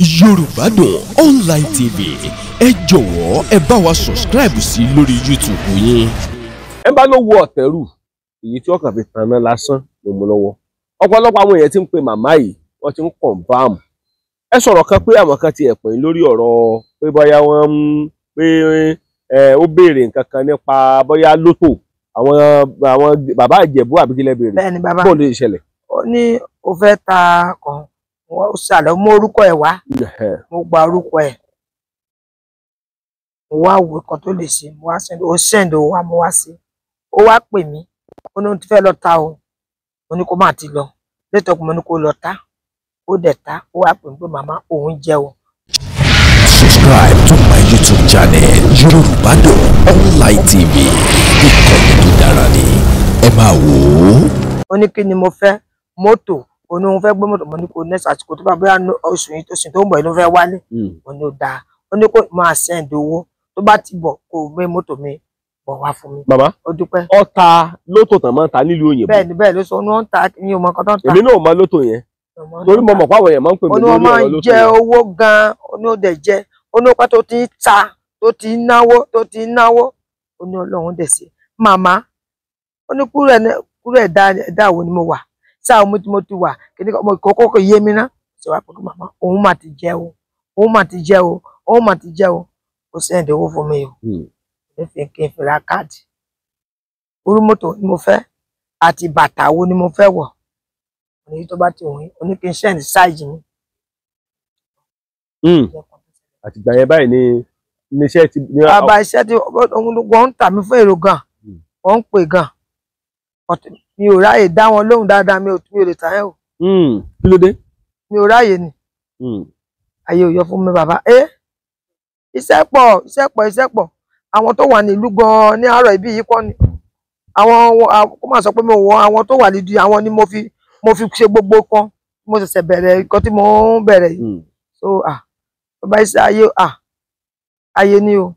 Yorùbá Dùn Online TV, ẹ jọ̀wọ́ ẹ bá wa subscribe sí lórí YouTube yín. Ẹ bá ló wo ọ̀tẹ̀rù èyí tí ọkàn fi tanná lásán ló mú lọ́wọ́. Ọ̀pọ̀lọpọ̀ àwọn èèyàn ti ń pe màmá yìí, wọ́n ti ń confirm. Ẹ sọ̀rọ̀ kan pé àwọn kan ti ẹ̀ pè lórí ọ̀rọ̀ pé bóyá wọ́n ń pé ẹ ó béèrè nǹkan kan nípa bóyá lótò àwọn bàbá Ìjẹ̀bú àbí kílẹ̀ béèrè. Bẹ́ẹ̀ni bàbá. Bóun ló ṣẹlẹ̀? Ó ní ó fẹ́ ta kan, ó ṣàlẹ̀ mú orúkọ ẹ̀ wá. Mo gba orúkọ ẹ̀. Mo wá wo nǹkan tó lè ṣe, mo wá send, ó send owó wá, mo wá sí. Ó wá pè mí, ó ní ó ti fẹ́ lọ ta o. Mo ní kó má ti lọ. Létọ́ mo ní kó lọ ta. Ó dẹ̀ ta, ó wá pè mí pé màmá òun jẹ́ o. Subscribe to my YouTube channel Yorùbá Dùn Online TV. Ìkànnì tó dára ni, ẹ máa wò ó. Ó ní kí ni mo fẹ́ mọ́tò, ó ní òun fẹ́ gbé mọ́tò. Mo ní kó next àsìkò tó bá bóyá oṣù yìí oṣù tó ń bọ̀ ló fẹ́ wálé. Mo ní ó dáa. Ó ní kó máa send owó tó bá ti bọ̀ kó gbé mọ́tò mi bọ̀ wá fún mi. Bàbá ó dúpẹ́. Ọta lótò tán máa ń ta nílùú òyìnbó. Bẹ́ẹ̀ni bẹ́ẹ̀ ló sọ, wọ́n ń ta ní ọmọ kan tó ń ta. Èmi náà mọ lótò yẹn torí mo mọ̀ pàwọn èèyàn máa ń pè mí lórí ọ̀rọ̀ lótò yẹn. Ó ní wọ́n máa ń jẹ owó gan-an, ó ní ó dẹ̀ jẹ, ó ní ó pẹ́ tó ti ń ta, tó ti ń náwó, tó ti ń náwó, ó ní Ọlọ́run dẹ̀ sí. Màmá ó ní kúrò ẹ̀dá wo ni mo wà, sáà mo ti wà kíní kan kókó kò yé mi ná. Ṣe wá pé màmá òun mà ti jẹ o, òun mà ti jẹ o, òun mà ti jẹ o. Ó sẹ́ndì owó fún mi o. Ní fi kí n fi ra káàdì. Orú mọ́tò ni mo fẹ́ àti bàtà wo ni mo fẹ́ wọ̀. Òní tó bá ti wọ̀nyí, ó ní kí n sẹ́ndì sáìjì mi. Àtìgbà yẹn báyìí ni iṣẹ́ ti. Bàbá iṣẹ́ tí wọ́n ń tà mí fún èrò gan, wọ́n ń pè gan. Mi ò ráyè dá wọn lóhùn dáadáa, mi ò lè tà ẹ́ o. Kí ló dé? Mi ò ráyè ni. Ayé ò yọ fún mi bàbá. Iṣẹ́ pọ̀, iṣẹ́ pọ̀, iṣẹ́ pọ̀. Àwọn tó wà nílùú gan-an ní àárọ̀ ibi yìí kọ́ ni. Àwọn kó má sọ pé mo wọ àwọn tó wà nídìí, àwọn ni mo fi ṣe gbogbo kan. Mo ṣẹ̀ṣẹ̀ bẹ̀rẹ̀ nǹkan tí mo ń bẹ̀rẹ̀ yìí. So bàbá iṣẹ́ ayé ayé ni o.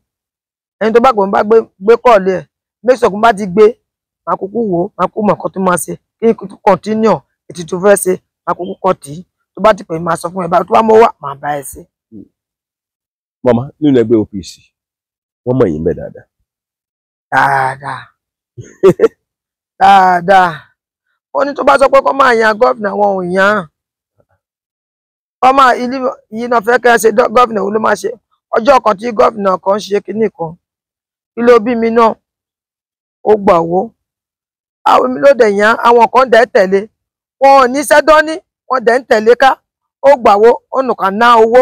Ẹni tó bá gbọ́n bá gbé kọ́ọ̀lì ẹ̀, make sure kó bá ti gbé, màá kúkú wò ó, màá kúkú mọ̀ nǹkan tó máa ṣe. Kí n continue ètò tó fẹ́ ṣe, màá kúkú kọ́ tì í. Tó bá ti pè é, màá sọ fún ẹ báyìí, tó bá mọ́ wá, màá bá ẹ ṣe. Màmá nínú ẹgbẹ́ OPC, wọ́n mọ̀ yín bẹ́ẹ̀ dáadáa. Dáadáa. Dáadáa. Ó ní tó bá sọ pé kó máa yan gọ́ọ̀fìnà, wọn ò yan. Kó máa ilé yìí náà fẹ́ kẹ́ ṣe gọ́ọ̀fìnà òun ló máa ṣe. Ọjọ́ kan tí gọ́ọ̀fìnà kan ṣe kinní kan, kí ló bí mi náà? Ó gbà owó. Àwọn mi ló dẹ̀ yan, àwọn kan dẹ̀ tẹ̀lé. Wọn ò ní sẹ́dọ́ní, wọ́n dẹ̀ ń tẹ̀lé ká. Ó gbà owó, ó nùkàn ná owó.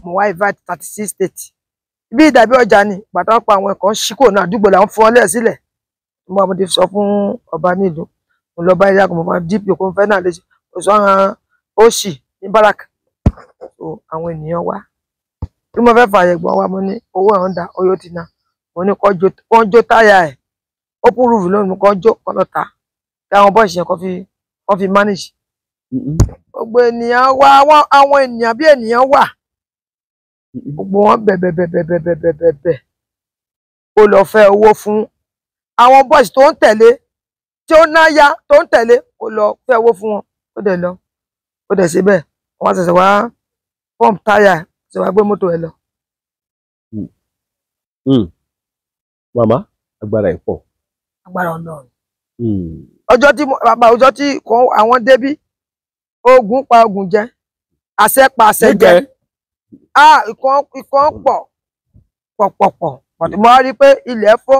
Mo wá invite 36 states. Bí ìdàbí ọjà ni, bàtà pa àwọn ẹ̀kọ́ ṣíkò náà àdúgbò làwọn fún ọ lẹ̀ sílẹ̀. Mo wá mo ti sọ fún ọba nílùú. Mo lọ bá ilé àkọ́mọ́ fún DP kó ń fẹ́ náà léṣe. Mo sọ àwọn òṣì ní Barak. So àwọn ènìyàn wá. Bí mo fẹ́ fààyè gbọ́n wá, mo ní owó ẹ̀ ń da, oyó ti na. Mo ní kọ́ jó táyà ẹ̀. Open roof lónìí kọ́ jó kọ́ lọ ta. Kí àwọn bọ́ọ̀sì yẹn kọ́ fi manage. Gbogbo ènìyàn wá, àwọn ènìyàn bí ènìyàn wà. Gbogbo wọn bẹ̀bẹ̀bẹ̀bẹ̀bẹ̀bẹ̀. Ó lọ fẹ́ owó fún àwọn bọ́ọ̀sì tó ń tẹ̀lé, tí ó náyà tó ń tẹ̀lé, ó lọ fẹ́ owó fún wọn. Ó dẹ̀ lọ, ó dẹ̀ ṣe bẹ́ẹ̀. Wọ́n ṣẹ̀ṣẹ̀ wá pump táyà, ṣe wá gbé mọ́tò ẹ lọ. Màmá, agbára ẹ̀ pọ̀. Agbára Ọlọ́run. Ọjọ́ tí bàbá ọjọ́ tí àwọn débí, ogun pa ogun jẹ, àṣẹ pa àṣẹ jẹ. Ìkan pọ̀ pọ̀pọ̀pọ̀. Mo wá rí i pé ilẹ̀ fọ́,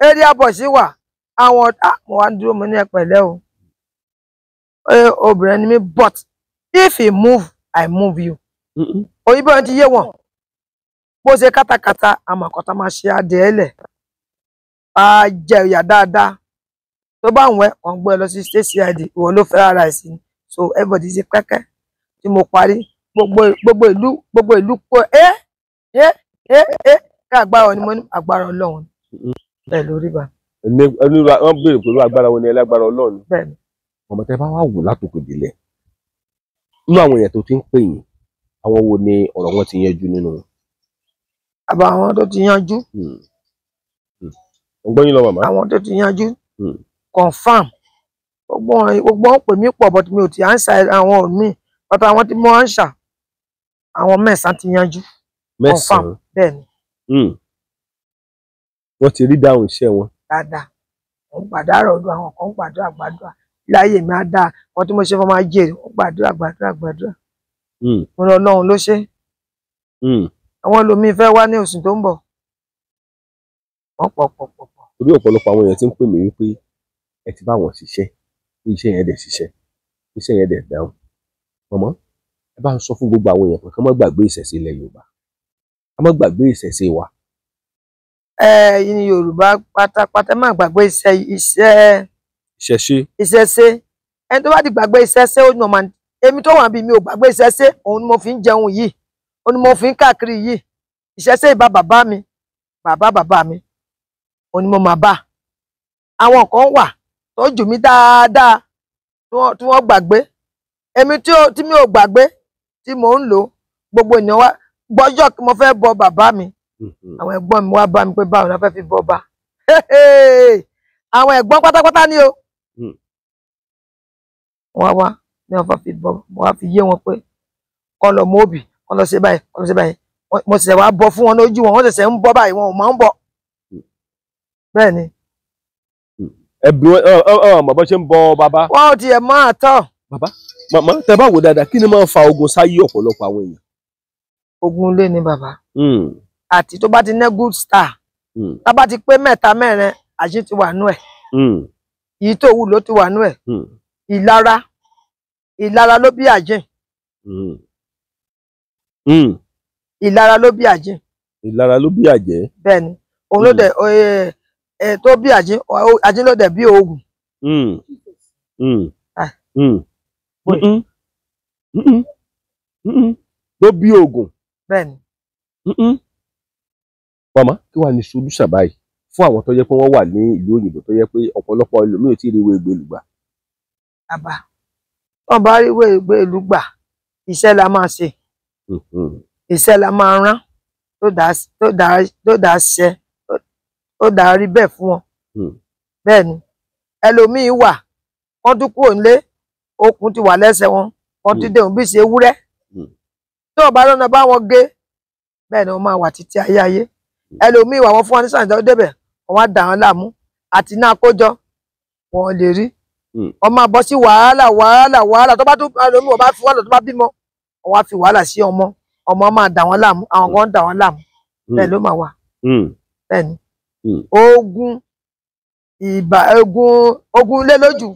area boys wà, àwọn mo wá dúró mo ní ẹ pẹ̀lẹ́ o. Obìnrin ni mí, but if you move, I move you. Òyìnbó ti yé wọn. Bó ṣe kátàkátà, àmọ́ àkọ́tà máa ṣe adìẹ lẹ̀. Á jẹ ìyà dáadáa. Tó bá wẹ̀, kàn gbé ẹ lọ sí state CID, ìwọ ló fẹ́ ara ẹ̀ sí. So everybody ṣe pẹ́kẹ́. Tí mo parí, gbogbo ìlú kó ká agbára ni mo ní, agbára Ọlọ́run. Bẹ́ẹ̀ lórí bá. Wọ́n béèrè pẹ̀lú agbára wo ni ẹlágbára Ọlọ́run. Bẹ́ẹ̀ni. Ọmọ tẹ bá wà wò látòkè délẹ̀. Nínú àwọn èèyàn tó ti ń pè yín, àwọn wo ni ọ̀rọ̀ wọn ti yanjú nínú wọn? Àbá àwọn tó ti yanjú. Mo gbọ́ yín lọ màmá. Àwọn tó ti yanjú. Confirm. Gbogbo wọn pè mí pọ̀, but mi ò ti answer àwọn míì. But àwọn tí mo answer, Àwọn mẹ́sàn-án ti yanjú. Mẹ́sàn-án. Bẹ́ẹ̀ ni. Wọ́n ti rí dáhùn iṣẹ́ wọn. Dáadáa. Wọ́n gbàdúrà ọdún, àwọn kan gbàdúrà gbàdúrà. Láyé mi á dáa, wọ́n tí mo ṣe fọ́ máa jèrè, wọ́n gbàdúrà gbàdúrà gbàdúrà. Mo lọ Ọlọ́run ló ṣe. Àwọn ẹlòmíín fẹ́ wá ní oṣù tó ń bọ̀. Wọ́n pọ̀ pọ̀ pọ̀ pọ̀. Torí ọ̀pọ̀lọpọ̀ àwọn èèyàn ti ń pè mí wípé ẹ ti bá wọn ṣiṣẹ́, iṣẹ́ yẹn dẹ̀ ṣiṣẹ́, iṣẹ́ yẹn dẹ̀ dáhùn. Mọ̀mọ́, ẹ bá ń sọ fún gbogbo àwọn èèyàn pé kí wọ́n má gbàgbé ìṣẹ̀ṣe ilẹ̀ Yorùbá, ká má gbàgbé ìṣẹ̀ṣe wa. Ẹ̀yin Yorùbá pátápátá, má gbàgbé iṣẹ́ ìṣẹ̀ṣe. Ìṣẹ̀ṣe. Ẹni tó bá ti gbàgbé ìṣẹ̀ṣe ó ní ọmọ. Èmi tó wà bí mi ò gbàgbé ìṣẹ̀ṣe, òun ni mo fi ń jẹun yìí, òun ni mo fi ń káàkiri yìí. Ìṣẹ̀ṣe ìbá bàbá mi, bàbá bàbá mi, òun ni mo máa bá. Àwọn kan wà tó jù mí dáadáa tí wọ́n gbàgbé. Èmi tí mi ò gbàgbé tí mò ń lò, gbogbo ènìyàn wá gbọ́jọ́ kí mo fẹ́ bọ bàbá mi. Àwọn ẹ̀gbọ́n mi wá bá mi pé báwo ni wọ́n fẹ́ fi bọ ọba. Àwọn ẹ̀gbọ́n pátápátá ni o. Wọ́n wá ní wọ́n fi bọ, wọ́n wá fi yé wọn pé kọ́ lọ mọ́ọ̀bì, kọ́ lọ ṣe báyìí, kọ́ lọ ṣe báyìí. Mo ṣẹ̀ṣẹ̀ wá bọ fún wọn lójú wọn, wọ́n ṣẹ̀ṣẹ̀ ń bọ báyìí, wọn ò máa ń bọ. Bẹ́ẹ̀ ni. Ẹbí ọmọ bó ṣe ń bọ bàbá. Wọ́n ò tiẹ̀ máa tọ̀. Bàbá, màmá, tẹ bá wò dáadáa, kí ni máa ń fa ogun sáyé ọ̀pọ̀lọpọ̀ àwọn èèyàn? Ogun ilé ni bàbá. Àti tó bá ti ní good star, tá bá ti pé mẹ́ta mẹ́rin, àṣì ti wà nú ẹ̀. Èyí tó wù ló ti wà nú ẹ̀. Ìlara, ìlara ló bí àjìn. Ìlara ló bí àjìn. Ìlara ló bí àjẹ́. Bẹ́ẹ̀ ni, òun ló dẹ̀ tó bí àjìn, àjìn ló dẹ̀ bí oògùn. Ló bí oògùn. Bẹ́ẹ̀ ni. Màmá, kí wàá ní solúṣà báyìí fún àwọn tó jẹ́ pé wọ́n wà ní ìlú òyìnbó tó jẹ́ pé ọ̀pọ̀lọpọ̀ ẹlòmíì ò tí ì rí ìwé ìgbélú gbà? Bàbá, wọ́n bá rí ìwé ìgbélú gbà, iṣẹ́ la máa ṣe, iṣẹ́ la máa rán tó dá ṣe, tó dá rí bẹ́ẹ̀ fún wọn. Bẹ́ẹ̀ ni, ẹlòmíì wà, wọ́n tún kúrò nílé, okùn ti wà lẹ́sẹ̀ wọn, wọ́n ti dé òun bí ṣe ewúrẹ́. Tó o bá lọ́nà bá wọn gé, bẹ́ẹ̀ ni wọ́n máa wà títí ayé ayé. Ẹlòmíì wà, wọ́n fún wọn ní sàǹdà ó débẹ̀, wọ́n á dà wọ́n láàmú àti iná àkójọ wọn lè rí. Wọ́n máa bọ́ sí wàhálà wàhálà wàhálà. Tó bá tún ẹlòmíì wọ́n bá fi wàhálà, tó bá bímọ, wọ́n á fi wàhálà sí ọmọ, ọmọ máa dà wọ́n láàmú, àwọn kan ń dà wọ́n láàmú. Bẹ́ẹ̀ ló máa wà. Bẹ́ẹ̀ ni. Ogun ìbà, ogun ilé lójú,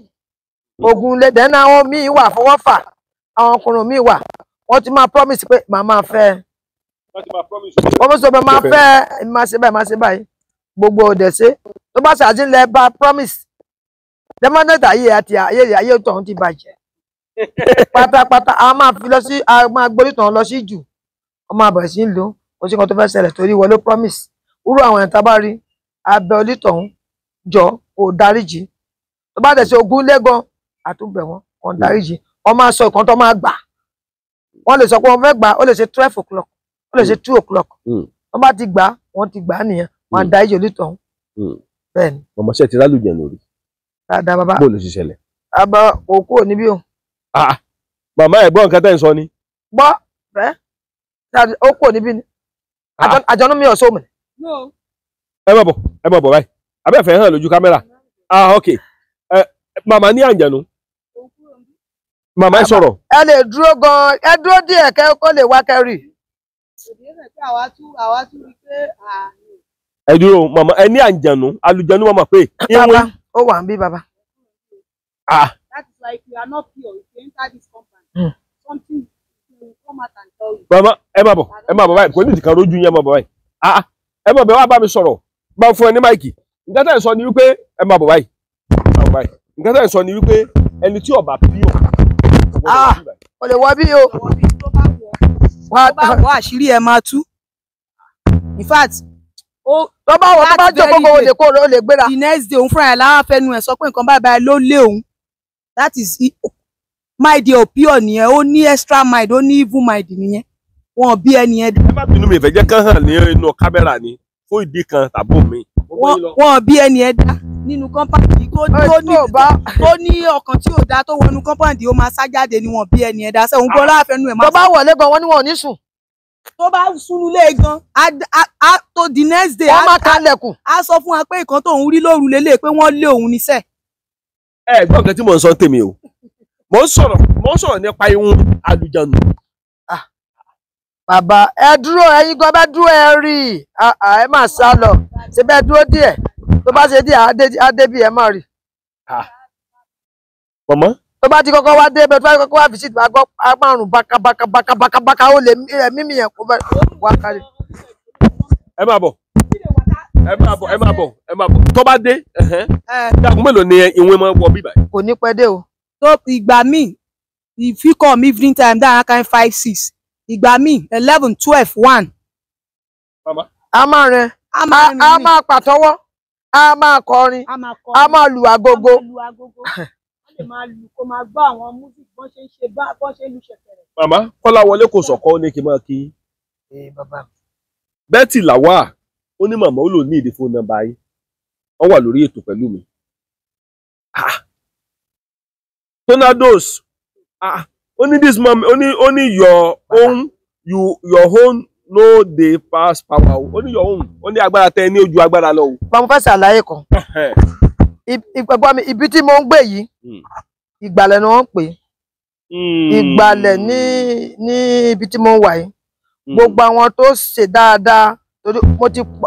ogun ilé dẹ́nu. Àwọn míì wà fọwọ́fà, àwọn ọkùnrin míì wà, wọ́n ti máa promise pé màá máa fẹ́ ẹ, wọ́n sọ pé máa fẹ́, máa ṣe báyìí, máa ṣe báyìí, gbogbo òdẹ̀ ṣe. Tó bá ṣàtìlẹ̀ bá promise dẹ́mọ́nẹ́tà ayé àti ayé ayé tọ̀hún ti bàjẹ́ pátápátá. A máa fi lọ sí, a máa gborí tọ̀hún lọ sí jù, wọ́n máa bẹ̀rẹ̀ sí ń lò kò sí kan tó fẹ́ ṣẹlẹ̀ torí wọ́n ló promise. Wúrú àwọn ẹ̀ta bá rí abẹ́ onítọ̀hún jọ kò dáríjì. Tó bá dẹ̀ ṣe ogún lẹ́gàn, àtúbẹ̀ wọn kò dáríjì. Wọ́n máa sọ ìkan tó máa gbà, wọ́n lè sọ pé wọ́n fẹ́ gbà, ó lè ṣe 12 o'clock, ó lè ṣe 2 o'clock. Wọ́n bá ti gbà, wọ́n ti gbà nìyẹn, wọ́n á dáríjì onítọ̀hún. Bẹ́ẹ̀ ni. Mọ̀mọ́, ṣe ti rálùjẹ̀ lórí? Dáadáa bàbá. Bó ló ṣe ṣẹlẹ̀? Bàbá, òkú ò níbí o. Màmá, ẹ̀gbọ́n nǹkan tẹ́ ń sọ ni. Gbọ́ rẹ́, ó kò níbí ni, àjọ̀nú mi ò sómi. Ẹ má bọ̀, ẹ má bọ̀ báyìí, abẹ́fẹ́ hàn lójú kámẹ́rà. Ah, ok. Ẹ màmá ní àǹjẹ̀nu. Màmá, ẹ sọ̀rọ̀. Ẹ lè dúró gan, ẹ dúró díẹ̀ kẹ́ kó lè wá kẹ́rì. Ẹ dúró màmá, ẹ ní àǹjẹ̀nu, àlùjẹ̀nu màmá pé. Bàbá, ó wà ń bí bàbá. Ah. That is why if you are not pure, if you enter this compound, something will come out and tell you. Màmá, ẹ má bọ̀, ẹ má bọ̀ báyìí, kò ní ìdìkan rójú yín, ẹ má bọ̀ báyìí. Ah, ẹ má bẹ̀ wá bá mi sọ̀rọ̀, bá fún ẹ ní máìkì. Nǹkan tẹ́ ẹ̀ sọ ni wípé ẹ má bọ̀ báyìí, ẹ má bọ̀ báyìí. Nǹkan tẹ́ ẹ̀ sọ ni wípé ẹni tí ó bá pure. Ah, o lè wọ bí o. Tó bá wọ, àṣírí ẹ máa tú. In fact, tó bá wọ, tó bá jọ gbogbo olè kó o lè gbéra. The next day, òun fúnra ẹ̀ láwa fẹnu ẹ̀ sọ pé nǹkan báyìí báyìí ló lé òun. That is mind ò pure nìyẹn, ó ní extra mind, ó ní evil mind nìyẹn. Wọn bí ẹni yẹn. Ẹ má bínú, mi ìfẹ́ jẹ́ kán hàn ní inú kámẹ́rà ni fún ìdí kan tàbí omi. Wọn bí ẹni yẹn dá nínú compound tó ní ọkàn tí ò dá, tó wọnú compound, ó máa sá jáde ni. Wọn bí ẹni yẹn dá sẹ́wọ̀n gbọ́ láàfẹ́nu ẹ̀ máa. Tó bá wọlé gan, wọn ni wọn ò ní sùn. Tó bá súnú lé gan, tó the next day, Wọ́n máa kalẹ̀kùn. á sọ fún wa pé nǹkan tóun rí lóru lélẹ̀ pé wọ́n lé òun níṣẹ́. Ẹ gbọ́ nǹkan tí mò ń sọ tèmi o. Mò ń sọ̀rọ̀ nípa ihun àlùjànnú. Bàbá ẹ dúró, ẹ̀yin gan bá dúró ẹ rí i, ẹ má sá lọ, ṣe bẹ́ẹ̀ dúró díẹ̀, tó bá ṣe díẹ̀ á dé bí ẹ má rí. Mọ̀mọ́. Tó bá ti kọ́kọ́ wá dé bẹ́ẹ̀, tó bá ti kọ́kọ́ wá visit, wá gbọ́ márùn bákà bákà bákà bákà bákà, ó lè mímì yẹn kó bẹ́ẹ̀ wá kárí. Ẹ máa bọ̀, ẹ máa bọ̀, ẹ máa bọ̀, ẹ máa bọ̀. Tó bá dé, dàgún mélòó ni ìwé máa wọ bíbá? Kò ní pẹ́ dé o. Tó ìgbà míì, if you come evening time, that kind 5, 6. Ìgbà míì 11, 12, 1. A máa rìn, a máa pàtọ́wọ́, a máa kọrin, a máa lu agogo. Màmá Kọ́láwọlé kò sọ̀kọ́, ó ní kí n máa kí. Betty Lawal ó ní màmá ó lò ní ìdí fóònù nọ́mbà yìí, wọ́n wà lórí ètò pẹ̀lú mi. Tornadoes, ó ní this mom, ó ní your own, you your own no dey pass power o. Ó ní your own, ó ní agbára tẹ ní ojú agbára lọ o. Bàbá mo fẹ́ ṣàlàyé kan. Ìgbàgbọ́ mi, ibi tí mo ń gbé yìí, Ìgbàlẹ̀ ni wọ́n ń pè. Ìgbàlẹ̀ ní ibi tí mo ń wà yìí. Gbogbo àwọn tó ṣe dáadáa, torí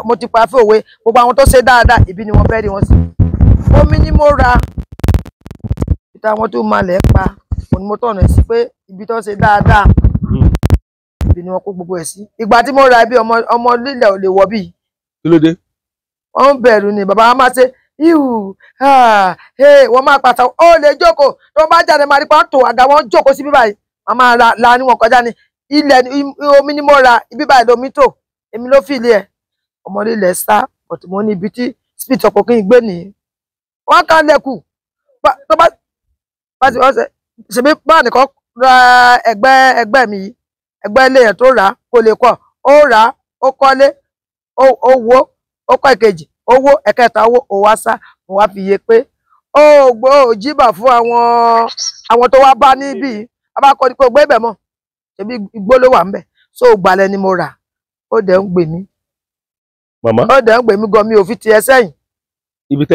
mo ti pa fún òwe, gbogbo àwọn tó ṣe dáadáa, ibi ni wọ́n fẹ́ rí wọn sí. Omi ni mo ra, ibi táwọn tó máa lẹ̀ pa, òun ni mo tọ̀nà sí pé ibi tó ṣe dáadáa, ibi ni wọ́n kó gbogbo ẹ̀ sí. Ìgbà tí mo ra ibi, ọmọ lílẹ̀ ò lè wọ̀ bí. Kí ló dé? Wọ́n ń bẹ̀rù ni, bàbá wa máa ṣe ihu, wọ́n máa pàtàkì, ó lè jókòó, tó bá jáde máa rí pa tó àga wọn jókòó sí bíbáyìí, wọ́n máa la ní wọn kọjá ni. Ilẹ̀ omi ni mo ra, ibi báyìí lomi tó, èmi ló fi ilé ẹ̀. Ọmọ lílẹ̀ sá, but mo ní ibi tí spirit ọkọ̀ kí n gbé nìyí. Wọ́n kàn lẹ́kù, tó bá ti wọ́n ṣe, ṣèbí báà nìkan ra ẹgbẹ́ mi yìí, ẹgbẹ́ ilé yẹn tó rà á kò lè kọ́, ó rà á, ó kọ́lé, ó wó, ó kọ́ ìkejì, ó wó, ẹ̀kẹta owó, ó wá sá, mo wá fi yé pé ó gbó òjìbà fún àwọn tó wá bá níbí, abákọ́ ni kò gbé ibẹ̀ mọ́, ṣèbí igbó ló wà ńbẹ̀, so Ìgbàlẹ̀ ni mo rà, ó dẹ̀ ń gbè mí. Màmá. Ó dẹ̀ ń gbè mí gan, mi ò fi tiẹ̀ sẹ́yìn. Ibi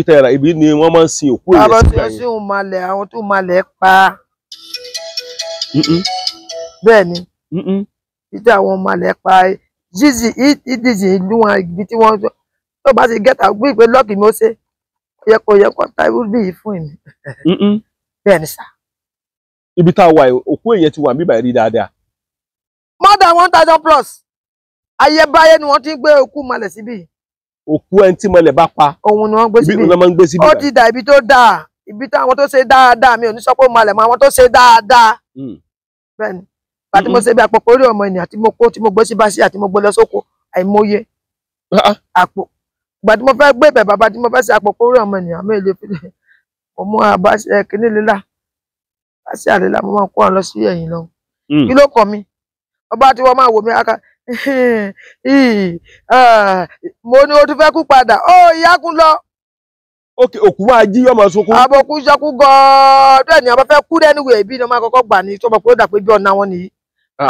tẹ́ ra ibi ni wọ́n máa ń sin òkú èèyàn Àwọn sígbà tí ó yẹn. sì ń malẹ̀, àwọn tó malẹ̀ pa. Bẹ́ẹ̀ ni, títí àwọn malẹ̀ pa zizi ìdíjì ìlú wọn, ibi tí wọ́n tó bá ti gẹ́ta gbé ìpè lọ́ọ̀kì mi ó ṣe yẹ kó yẹ kó ta irú bí yìí fún mi. Bẹ́ẹ̀ ni sà. Ibi tá a wà yìí, òkú èèyàn ti wà níbà rí dáadáa. More than 1,000 plus. Ayébáyé ni wọ́n ti ń gbé òkú malẹ̀ síbí. Òkú ẹni tí mọlẹ̀ bá pa. Òun ni wọ́n gbé síbí. Ibi òun máa ń gbé síbí. Ó ti dà ibi tó dáa, ibi táwọn tó ṣe dáadáa, mi ò ní sọ pé malẹ̀ mọ́, àwọn tó ṣe dáadáa. Bẹ́ẹ̀ ni, ìgbà tí mo ṣe bí àpòpọ̀ orí ọmọ ènìyàn tí mo kó, tí mo gbé sí báṣí àti mo gbé lọ sóko, àìmọye àpò. Ìgbà tí mo fẹ́ gbé ibẹ̀ bàbá tí mo fẹ́ ṣe àpòpọ̀ orí ọmọ ènìyàn, mi ò lè fi mo mú àbáṣe kíní lílà, báṣí àlélà, mo máa kó wọn lọ sí ẹ̀yìn lọ. Kí ló kàn mí? Ọba tí wọ́n máa wò mí aka mo ní o tún fẹ́ kú padà, ó ìyá kún lọ. Òkú máa jí ọmọ sunkún. Àbòkú sọkú gan-an, bẹ́ẹ̀ ni àwọn fẹ́ kú dẹ́nuwẹ̀ ibi ni wọ́n máa kọ́kọ́ gbà ní tó mọ̀ pé ó dà pé bí ọ̀nà wọn nìyí.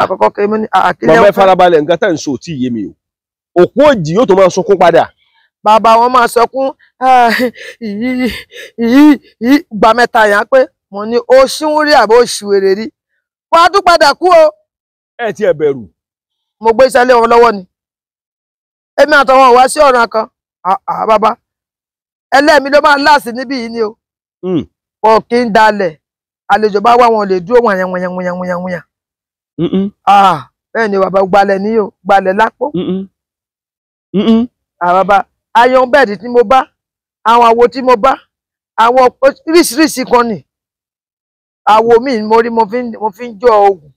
Àkọ́kọ́ kí ni àkílẹ̀ Màmá ẹ farabalẹ̀, nǹkan tá à ń sọ ò tí ì yé mi o. Òkú òjì yóò tó máa sunkún padà. Bàbá wọn máa sọkún ìgbà mẹ́ta yẹn pé mo ní o ṣíwún rí àbó ṣìwèrè rí. Wọ́n á tún padà kú o. Ẹ ti ẹ bẹ̀rù. Mo gbé iṣẹ́ lé wọn lọ́wọ́ ni. Èmi àtàwọn wá sí ọ̀ràn kan. Bàbá ẹlẹ́mi ló máa láàsì níbí yìí ni o. Wọn kì í dalẹ̀, àlejò bá wá wọn lè dúró wọ̀nyẹn wọ̀nyẹn wọ̀nyẹn wọ̀nyẹn wọ̀nyẹn. Bẹ́ẹ̀ ni bàbá gbalẹ̀ ní o, gbalẹ̀ lápò. Bàbá ayan bẹ́ẹ̀dì tí mo bá, àwọn àwo tí mo bá, àwọn oríṣiríṣi kan ni. Àwo mi mo rí mo fi ń jọ oògùn.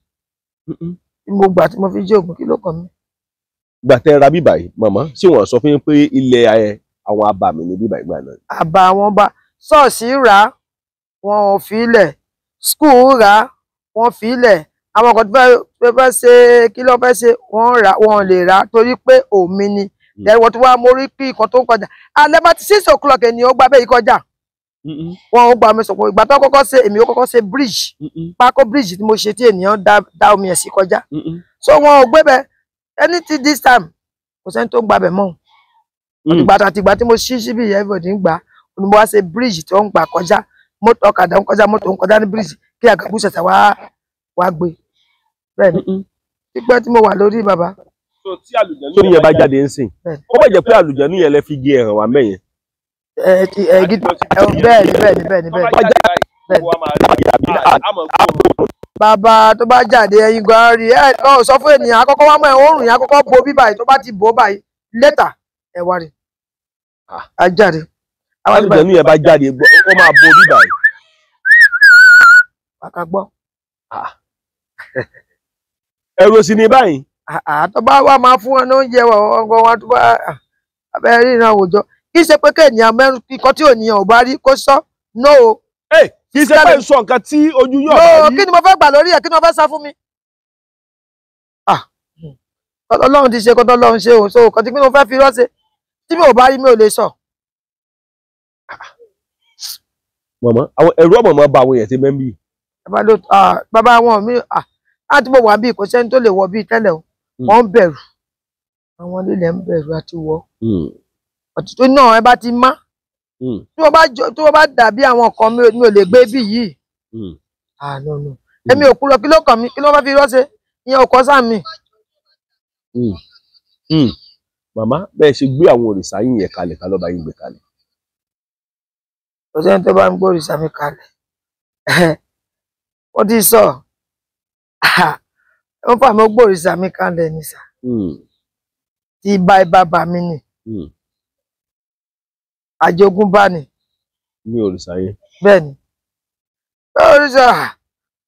Mo gbà tí mo fi jẹ́ oògùn, kí ló kàn mí. Gbà tẹ́ ra bíbà yìí, màmá, ṣé wọ́n sọ fún yín pé ilẹ̀ àwọn abàmì ní bíbà ìgbà náà? Àbá wọn bá ṣọ́ọ̀ṣì rà, wọn ò fi ilẹ̀, skul rà, wọ́n fi ilẹ̀, àwọn kan tó fẹ́ ṣe kí ló fẹ́ ṣe, wọ́n rà, wọn lè rà torí pé òmi ni. Wọ́n tún wá mórí kí nǹkan tó ń kọjá. Alẹ́ bá ti 6 o'clock ènìyàn gba bẹ́ẹ̀ yìí kọjá. Wọn ò gba mi sọ̀pọ̀. Ìgbà tó kọ́kọ́ ṣe, èmi ó kọ́kọ́ ṣe bridge, pákó bridge tí mo ṣe tí ènìyàn dá omi ẹ̀ sí kọjá. So wọn ò gbé bẹ anything this time, kò sẹ́ni tó ń gbabẹ̀ mọ́. Ìgbà àtìgbà tí mo ṣí síbí yẹn, everybody ń gbà. Ni mo wá ṣe bridge tó ń gbà kọjá, mọ́tò ọ̀kadà ń kọjá, mọ́tò ń kọjá ní bridge, kí àgàbù ṣẹ̀ṣẹ̀ wá gbé. Bẹ́ẹ̀ ni pípẹ́ tí mo wà lórí bàbá. Tí àlùjànnú yẹn bá jáde ń sìn, ó bá jẹ́ pé àlùjànnú yẹn lẹ fi gé ẹ̀hàn wá mẹ́yẹn. Bẹ́ẹ̀ ni bẹ́ẹ̀ ni bẹ́ẹ̀ ni bẹ́ẹ̀ ni. Bàbá tó bá jáde ẹyin gan rí ẹ ọ sọ fún ènìyàn àkọ́kọ́ wá mọ ẹ òórùn yẹn àkọ́kọ́ bo bí báyìí, tó bá ti bò báyìí lẹ́tà ẹ wá rí a jáde. Àlùjànnú yẹn bá jáde ó máa bo bí báyìí. Wàkà gbọ́. Ẹ̀rù sì ni báyìí. Tó bá wà máa fún wọn ní oúnjẹ ọgọ wọn tó bá abẹ́rẹ́ ìran àwùjọ kì í ṣe pé kéèyàn mẹ́rin kíkọ́ tí ònìyàn ò bá rí kó sọ no o. Kì í ṣe pé sọ nǹkan tí ojú yóò bá rí. Kí ni mo fẹ́ gbà lórí ẹ̀, kí ni mo fẹ́ sá fún mi. Ọlọ́run ti ṣe kọ́tọ́ Ọlọ́run ṣe o, so kàn tí kí ni mo fẹ́ fi rọ́ṣe tí mi ò bá rí mi ò lè sọ. Mọ̀mọ́ àwọn ẹ̀rú ọ̀mọ̀mọ́ bá àwọn èèyàn ti mẹ́ńbì. Bàbá àwọn mi láti bọ̀ wá bí kò sẹ́ni tó lè wọ bíi tẹ́lẹ̀ o, wọ́n ń bẹ̀rù, àwọn lílẹ̀ ń bẹ̀rù àti wọ. Ọ̀tútù náà ẹ bá ti má tí wọ́n bá dàbí àwọn kan mi ò lè gbé bí yìí. No no èmi ò kúrò, kí ló kàn mí, kí ló fẹ́ fi rọ́ṣe, ìyẹn ò kọ́ sáà mi. Màmá bẹ́ẹ̀ ṣe gbé àwọn òrìṣà yín yẹn kalẹ̀ ká lọ́ba yín gbé kalẹ̀. Kò sẹ́ni tó bá ń gbé òrìṣà mi kalẹ̀. Wọ́n ti sọ wọ́n fà mí gbé òrìṣà mi kalẹ̀ ní sà tí bá bàbá mi nì àjogúnbá ni. Ní òrìṣà yẹn. Bẹ́ẹ̀ ni òrìṣà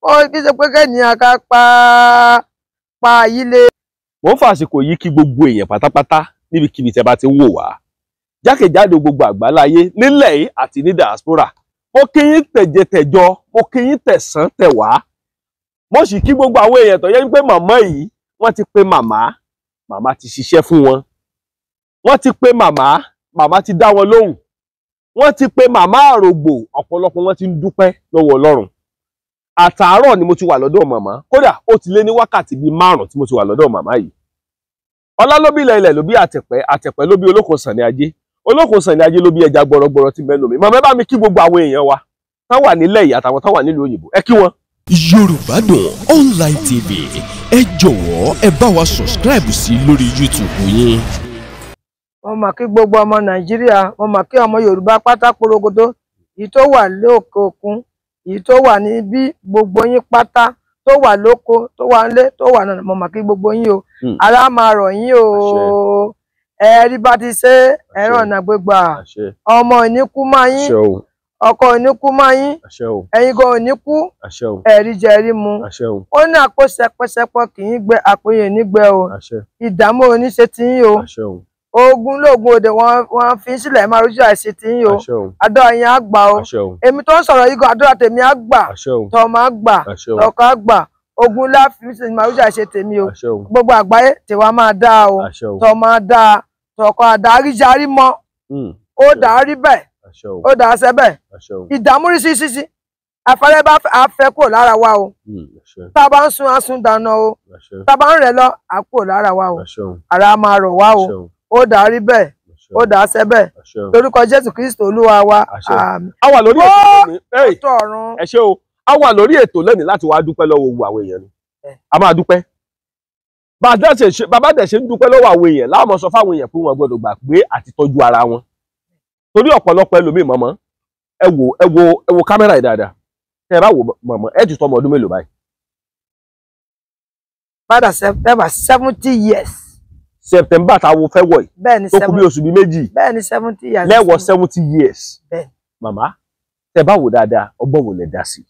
wọ́n kì í ṣe pé kẹ́nìyàn ká pa yìí lé. Mo ń fàsìkò yìí kí gbogbo èèyàn pátápátá níbikíbi tẹ́ bá ti ń wò wá jákèjádò gbogbo àgbáláyé nílẹ̀ yìí àti ní diaspora. Mo kí yín tẹ̀jẹ̀tẹ̀jọ, mo kí yín tẹ̀sán tẹ̀wá, mo sì kí gbogbo àwọn èèyàn tó yẹ pé màmá yìí wọ́n ti pé màmá, màmá ti ṣiṣẹ́ fún wọn, wọ́n ti pé màmá, màmá ti dá wọn lóhùn, wọ́n ti pé màmá àrògbò, ọ̀pọ̀lọpọ̀ wọn ti ń dúpẹ́ lọ́wọ́ Ọlọ́run. Àtàárọ̀ ni mo ti wà lọ́dọ̀ màmá, kódà ó ti lé ní wákàtí bíi 5 tí mo ti wà lọ́dọ̀ màmá yìí. Ọlá ló bí ilẹ̀, ilẹ̀ ló bí àtẹ̀pẹ́, àtẹ̀pẹ́ ló bí Olókun Sànní Ajé, Olókun Sànní Ajé ló bí ẹja gbọrọgbọrọ tí mẹ́nu mi. Màmá ẹ bá mi kí gbogbo àwọn èèyàn wa tán wà nílẹ̀ yìí àtàwọn tán wà nílùú òyìnbó, ẹ kí wọn. Yorùbá Dùn Online TV, ẹ jọ̀wọ́ ẹ bá wa subscribe sí lórí YouTube yín. Wọ́n mà kí gbogbo ọmọ Nàìjíríà, wọ́n mà kí ọmọ Yorùbá pátá porogodo, èyí tó wà lókè òkun, èyí tó wà níbí, gbogbo yín pátá tó wà lóko, tó wà nílé, tó wà náà, mo mà kí gbogbo yín o. Ara máa rọ̀ yín o, ẹ̀rí bá ti ṣe ẹ̀rọ ọ̀nà gbégbà, ọmọ ìníkú máa yín, ọkọ ìníkú máa yín, ẹ̀yin gan ìníkú, ẹ̀rí jẹ ẹ̀rí mu. Ó ní àpò sẹpẹsẹpọ kì í gbẹ, àpò yẹn nígbẹ o, ìdààmú oníṣe ti yín o, ogun lóògùn òde wọn fi sílẹ̀ máa rojú àìsí ti yín o, àdúrà yín á gbà o. Èmi tó ń sọ̀rọ̀ yìí gan àdúrà tèmi á gbà, tọmọ á gbà, tọkọ á gbà, ogun láfi sílẹ̀ máa rojú àìsí tèmi o. Gbogbo àgbáyé tiwa máa dáa o, tọmọ á dáa, tọkọ àdárí jarí mọ́, ó dàárí bẹ́ẹ̀, ó dàá sẹ́bẹ̀, ìdààmú rí sísísí afẹ́rẹ́ bá fẹ́ kúrò lára wa o, tá a bá ń sun asun dáná o, tá a bá ń rẹ̀ lọ à kúrò lára wa o, ara máa rọ̀ wá o, ó dàárí bẹ́ẹ̀, ó dàá sẹ́bẹ̀, lórúkọ Jésù Kristo Olúwa wa, àmín. A wà lórí ètò lónìí, ẹ ṣé o, a wà lórí ètò lónìí láti wá dúpẹ́ lọ́wọ́ gbogbo àwọn èèyàn ni, a máa dúpẹ́. Bàbá dẹ̀ ṣe ń dúpẹ́ lọ́wọ́ àwọn èèyàn láwọn sọ fáwọn èèyàn pé wọ́n gbọ́dọ̀ gbà pé àti tọ́jú ara wọn, torí ọ̀pọ̀lọpọ̀ ẹlòmíì mọ̀mọ́ ẹ wò ẹ wò ẹ wò kámẹ́rà yìí dáadáa, tẹ́ ẹ bá wò mọ̀mọ́ ẹ ti tọ́ ọmọ ọdún mélòó báyìí. Padà September 70 years. September táwọn fẹ́ wọ̀ yìí tó kù bí oṣù bíi méjì. Bẹ́ẹ̀ni 70 years. Lẹ́wọ̀ 70 years. Màmá tẹ́ bá wò dáadáa ọgbọ́n wo lẹ dá sí.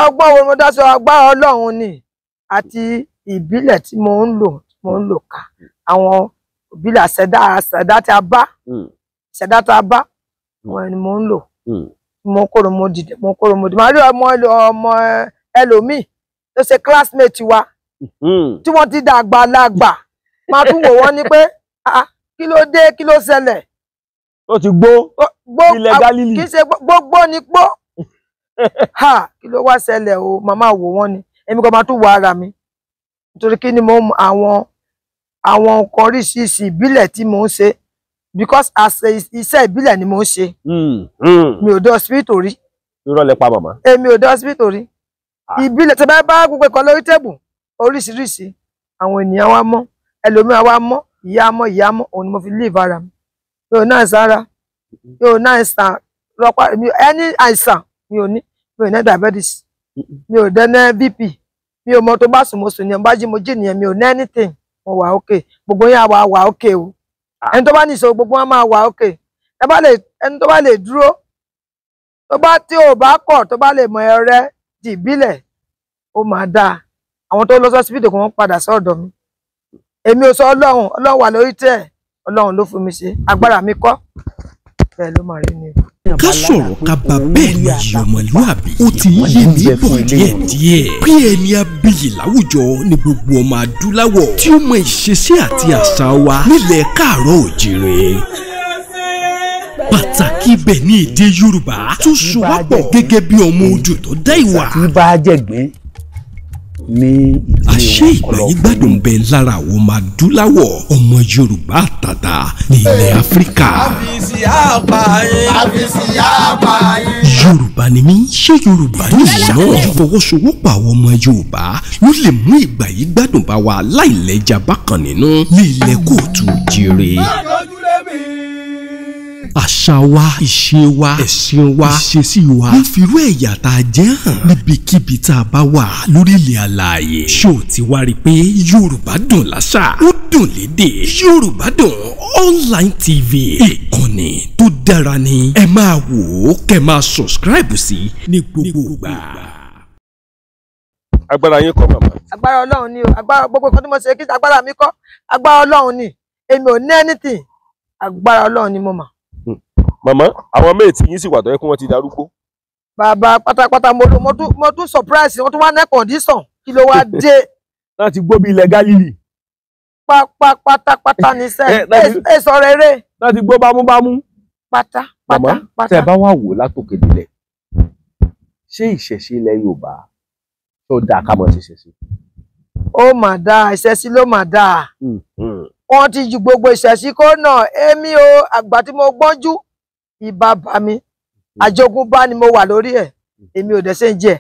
Ọgbọ́n wo mo dá sí? Agbára Ọlọ́run ni àti ìbílẹ̀ tí mo ń lò ká àwọn ìbílẹ̀ àṣẹdá tí a bá ṣẹ̀dá tá a bá wọn ni mo ń lò. Mo kóró mo dìde, mo kóró mo dìde, màá rí ọmọ ẹlòmíì tó ṣe classmate wa tí wọ́n ti dàgbà lágbà, máa tún wò wọ́n ní pé kí ló dé, kí ló ṣẹlẹ̀. Ó ti gbó ilẹ̀ Gálílì. Kì í ṣe gbogbo ni gbó, kí ló wá ṣẹlẹ̀ o, màmá wò wọ́n ni, èmi kan máa tún wọ ara mi. Nítorí kí ni mo mọ àwọn nǹkan oríṣiríṣi ìbílẹ̀ tí mo ń ṣe, because as iṣẹ́ ìbílẹ̀ ni mo ń ṣe. Mi ò dé hospital rí. Irọ́ lẹ pa màmá. Èmi ò dé hospital rí. Ìbílẹ̀ tí bá bá gbogbo ẹ̀kọ́ lórí tébù oríṣiríṣi àwọn ènìyàn wa mọ́, ẹlòmíràn wa mọ́, ìyá mọ́, ìyá mọ́, òun ni mo fi live ara mi. Mi ò náà sára, mi ò náà sàn lọ́pàá, mi ẹni àìsàn mi ò ní, mi ò ní diabetes, mi ò dẹ́ ní BP, mi ò mọ tó bá sùn mo sùn ní bá jí mo jí nìyẹn, mi ò ní anything, mo wà okay, gbogbo yẹn wà wà okay o. Ẹni tó bá ní ìṣòro gbogbo wọn máa wà okay. Ẹni tó bá lè dúró, tó bá tí ò bá kọ̀, tó bá lè mọ ẹrẹ́ di ìbílẹ̀, ó máa dáa. Àwọn tó lọ sọ́sibítù kò wọ́n padà sọ́dọ̀ mi. Èmi ò sọ Ọlọ́run, Ọlọ́run wà lórí tẹ̀, Ọlọ́run ló fún mi ṣe, agbára mi kọ́. Bẹ́ẹ̀ ló máa rí ni. Ká sọ̀rọ̀ ká bá bẹ́ẹ̀ ni yìí ọmọlúàbí ó ti ń yé mi bọ̀ díẹ̀díẹ̀ pé ẹni abiyì láwùjọ ni gbogbo ọmọ adúláwọ̀ tí ó mọ ìṣesí àti àṣà wa nílẹ̀ káàárọ̀ òjìrè. Pàtàkì ibẹ̀ ní èdè Yorùbá tó so wá pọ̀ gẹ́gẹ́ bí ọmọ ojú tó dá ìwà. Tí bá jẹ̀gbín ní àṣé ìgbàyígbádùn bẹ lára àwọn ọmọ adúláwọ̀ ọmọ Yorùbá àtàtà ní ilẹ̀ Áfíríkà. Yorùbá ni mí, ṣé Yorùbá ni ìwọ náà? Ìfọwọ́sowọ́pọ̀ àwọn ọmọ Yorùbá ló lè mú ìgbàyígbádùn bá wa láìlẹ́jà bákan nínú ní ilẹ̀ kóòtù jíire. Àṣà wa, ìṣe wa, ẹ̀sìn wa, ìṣesí wa ló fi irú ẹ̀yà tá a jẹ́ hàn níbikíbi tá a bá wà lórílẹ̀ alààyè. Ṣó o ti wá rí i pé Yorùbá dùn láṣà, ó dùn lédè. Yorùbá Dùn Online TV, ìkànnì tó dára ni. Ẹ máa wò ó, kẹ́ máa subscribe sí ní gbogbo ìgbà. Agbára yín kọ́ màmá. Agbára Ọlọ́run ni o, agbára gbogbo nǹkan tí mo ṣe kí agbára mi kọ́, agbára Ọlọ́run ni. Èmi ò ní anything, agbára Ọlọ́run ni mo mọ̀. Màmá, àwọn méètì yín sì wà tó yẹ kí wọ́n ti darúgbó. Bàbá pátápátá mo tún surprise wọ́n tún wá ní condition kí ló wá dé. Láti gbó bí ilẹ̀ Gálílì. Pátápátá ní sẹ́ ẹ sọ̀rọ̀ eré. Láti gbó bámúbámú. Pátá. Màmá, tẹ́ ẹ bá wà wò látòkè délẹ̀, ṣé ìṣẹ̀ṣe ilẹ̀ Yorùbá tó dáa ká mọ̀ ṣe ṣẹ̀ṣe? Ó mà dáa, ìṣẹ̀ṣe ló mà dáa. Wọ́n ti ju gbogbo ìṣẹ̀ṣe kó náà, èmi o, àgbà tí mo gbọ́njú ìbá bá mi, àjogúnbá ni mo wà lórí ẹ̀, èmi ò dẹ̀ ṣe ń jẹ.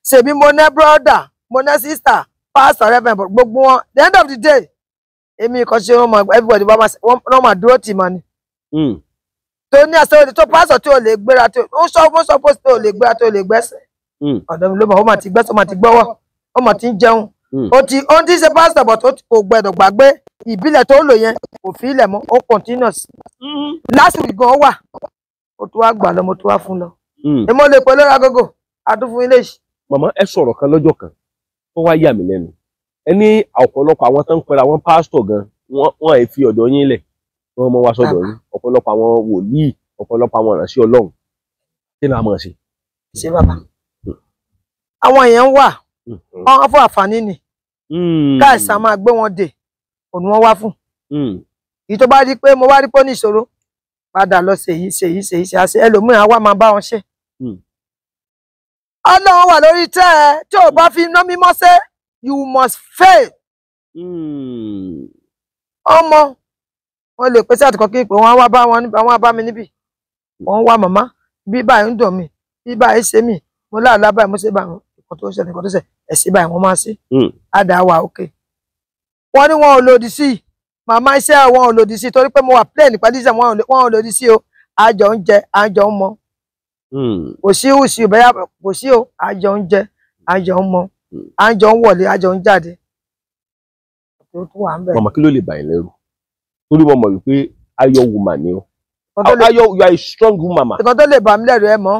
Ṣèbí mo ní brother, mo ní sister, pastor, reverend, gbogbo wọn, the end of the day, èmi kan ṣe wọn mọ everybody wọn máa dúró tì mọ́ ni. Tó ní àṣẹ òde tó pastor tí ò lè gbéra tó ń sọ fún suppose tó lè gbéra tó lè gbẹ́sẹ̀. Ọ̀dọ̀ mi ló mọ̀, ó mà ti gbẹ́sẹ̀, ó mà ti gbọ́wọ́, ó mà ti ń jẹun. Ó ti ń ṣe pastor but kò gbẹdọ̀ gbàgbé ìbílẹ̀ tó lò yẹn, kò fi ilẹ̀ mọ́, ó continuous. Last week gan wà, ó tún wá gbà lọ, mo tún wá fún lọ. Èmo lè pè lórí agogo, adún fún ilé yìí. Màmá, ẹ sọ̀rọ̀ kan lọ́jọ́ kan tó wá yà mí lẹ́nu. Ẹ ní ọ̀pọ̀lọpọ̀ àwọn tó ń pera wọn pásítọ̀ gan, wọ́n ẹ̀ fi ọ̀dọ̀ yín lẹ̀, wọ́n mọ wá sọ́dọ̀ yín. Ọ̀pọ̀lọpọ̀ àwọn wòlíì, ọ̀pọ̀lọpọ̀ àwọn ìránṣẹ́ Ọlọ́run. Kí ni a máa ṣe? Ṣé bàbá? Àwọn èèyàn wà, wọ́n fún àǹfààní ni. Káìsàn máa gbé wọn dè, òun wọ́n wá fún. Èyí tó bá rí pé mo wá rí pé ó ní ìṣòro, padà lọ ṣèyí ṣèyí ṣèyí ṣe àṣẹ ẹlòmíràn wá máa bá wọn ṣe. Ọlọ́run wà lórí tẹ́ ẹ, tí ò bá fi iná mímọ́ ṣe, you must fail. Ọmọ wọn lè pèsè àtìkọ́ kí n pè wọ́n wá bá wọn níbi, àwọn bá mi níbí. Wọ́n wá màmá, bí báyìí ń dùn mí, bí báyìí ṣe mí, mo láàlá báyìí mo ṣe báyìí, nǹkan tó ṣẹlẹ̀ nǹkan tó ṣẹlẹ̀, ẹ̀sìn báyìí wọ́n máa ṣe. Àdá wà òkè. Wọ́n ní wọn ò lòdì sí i. Màmá iṣẹ́ wọn ò lòdì sí torí pé mo wà plain pẹ̀lú iṣẹ́ wọn ò lòdì sí o. Àjọ ń jẹ, àjọ ń mọ. Kò sí òsì bẹ́yà kò sí o. Àjọ ń jẹ, àjọ ń mọ, àjọ ń wọlé, àjọ ń jáde. Màmá, kí ló lè bà yín lẹ́rù? Torí mo mọ̀ wípé ayọ̀ woman ni o. Ayọ̀, you are a strong woman ma. Nǹkan tó lè bà mí lẹ́rù ẹ mọ̀,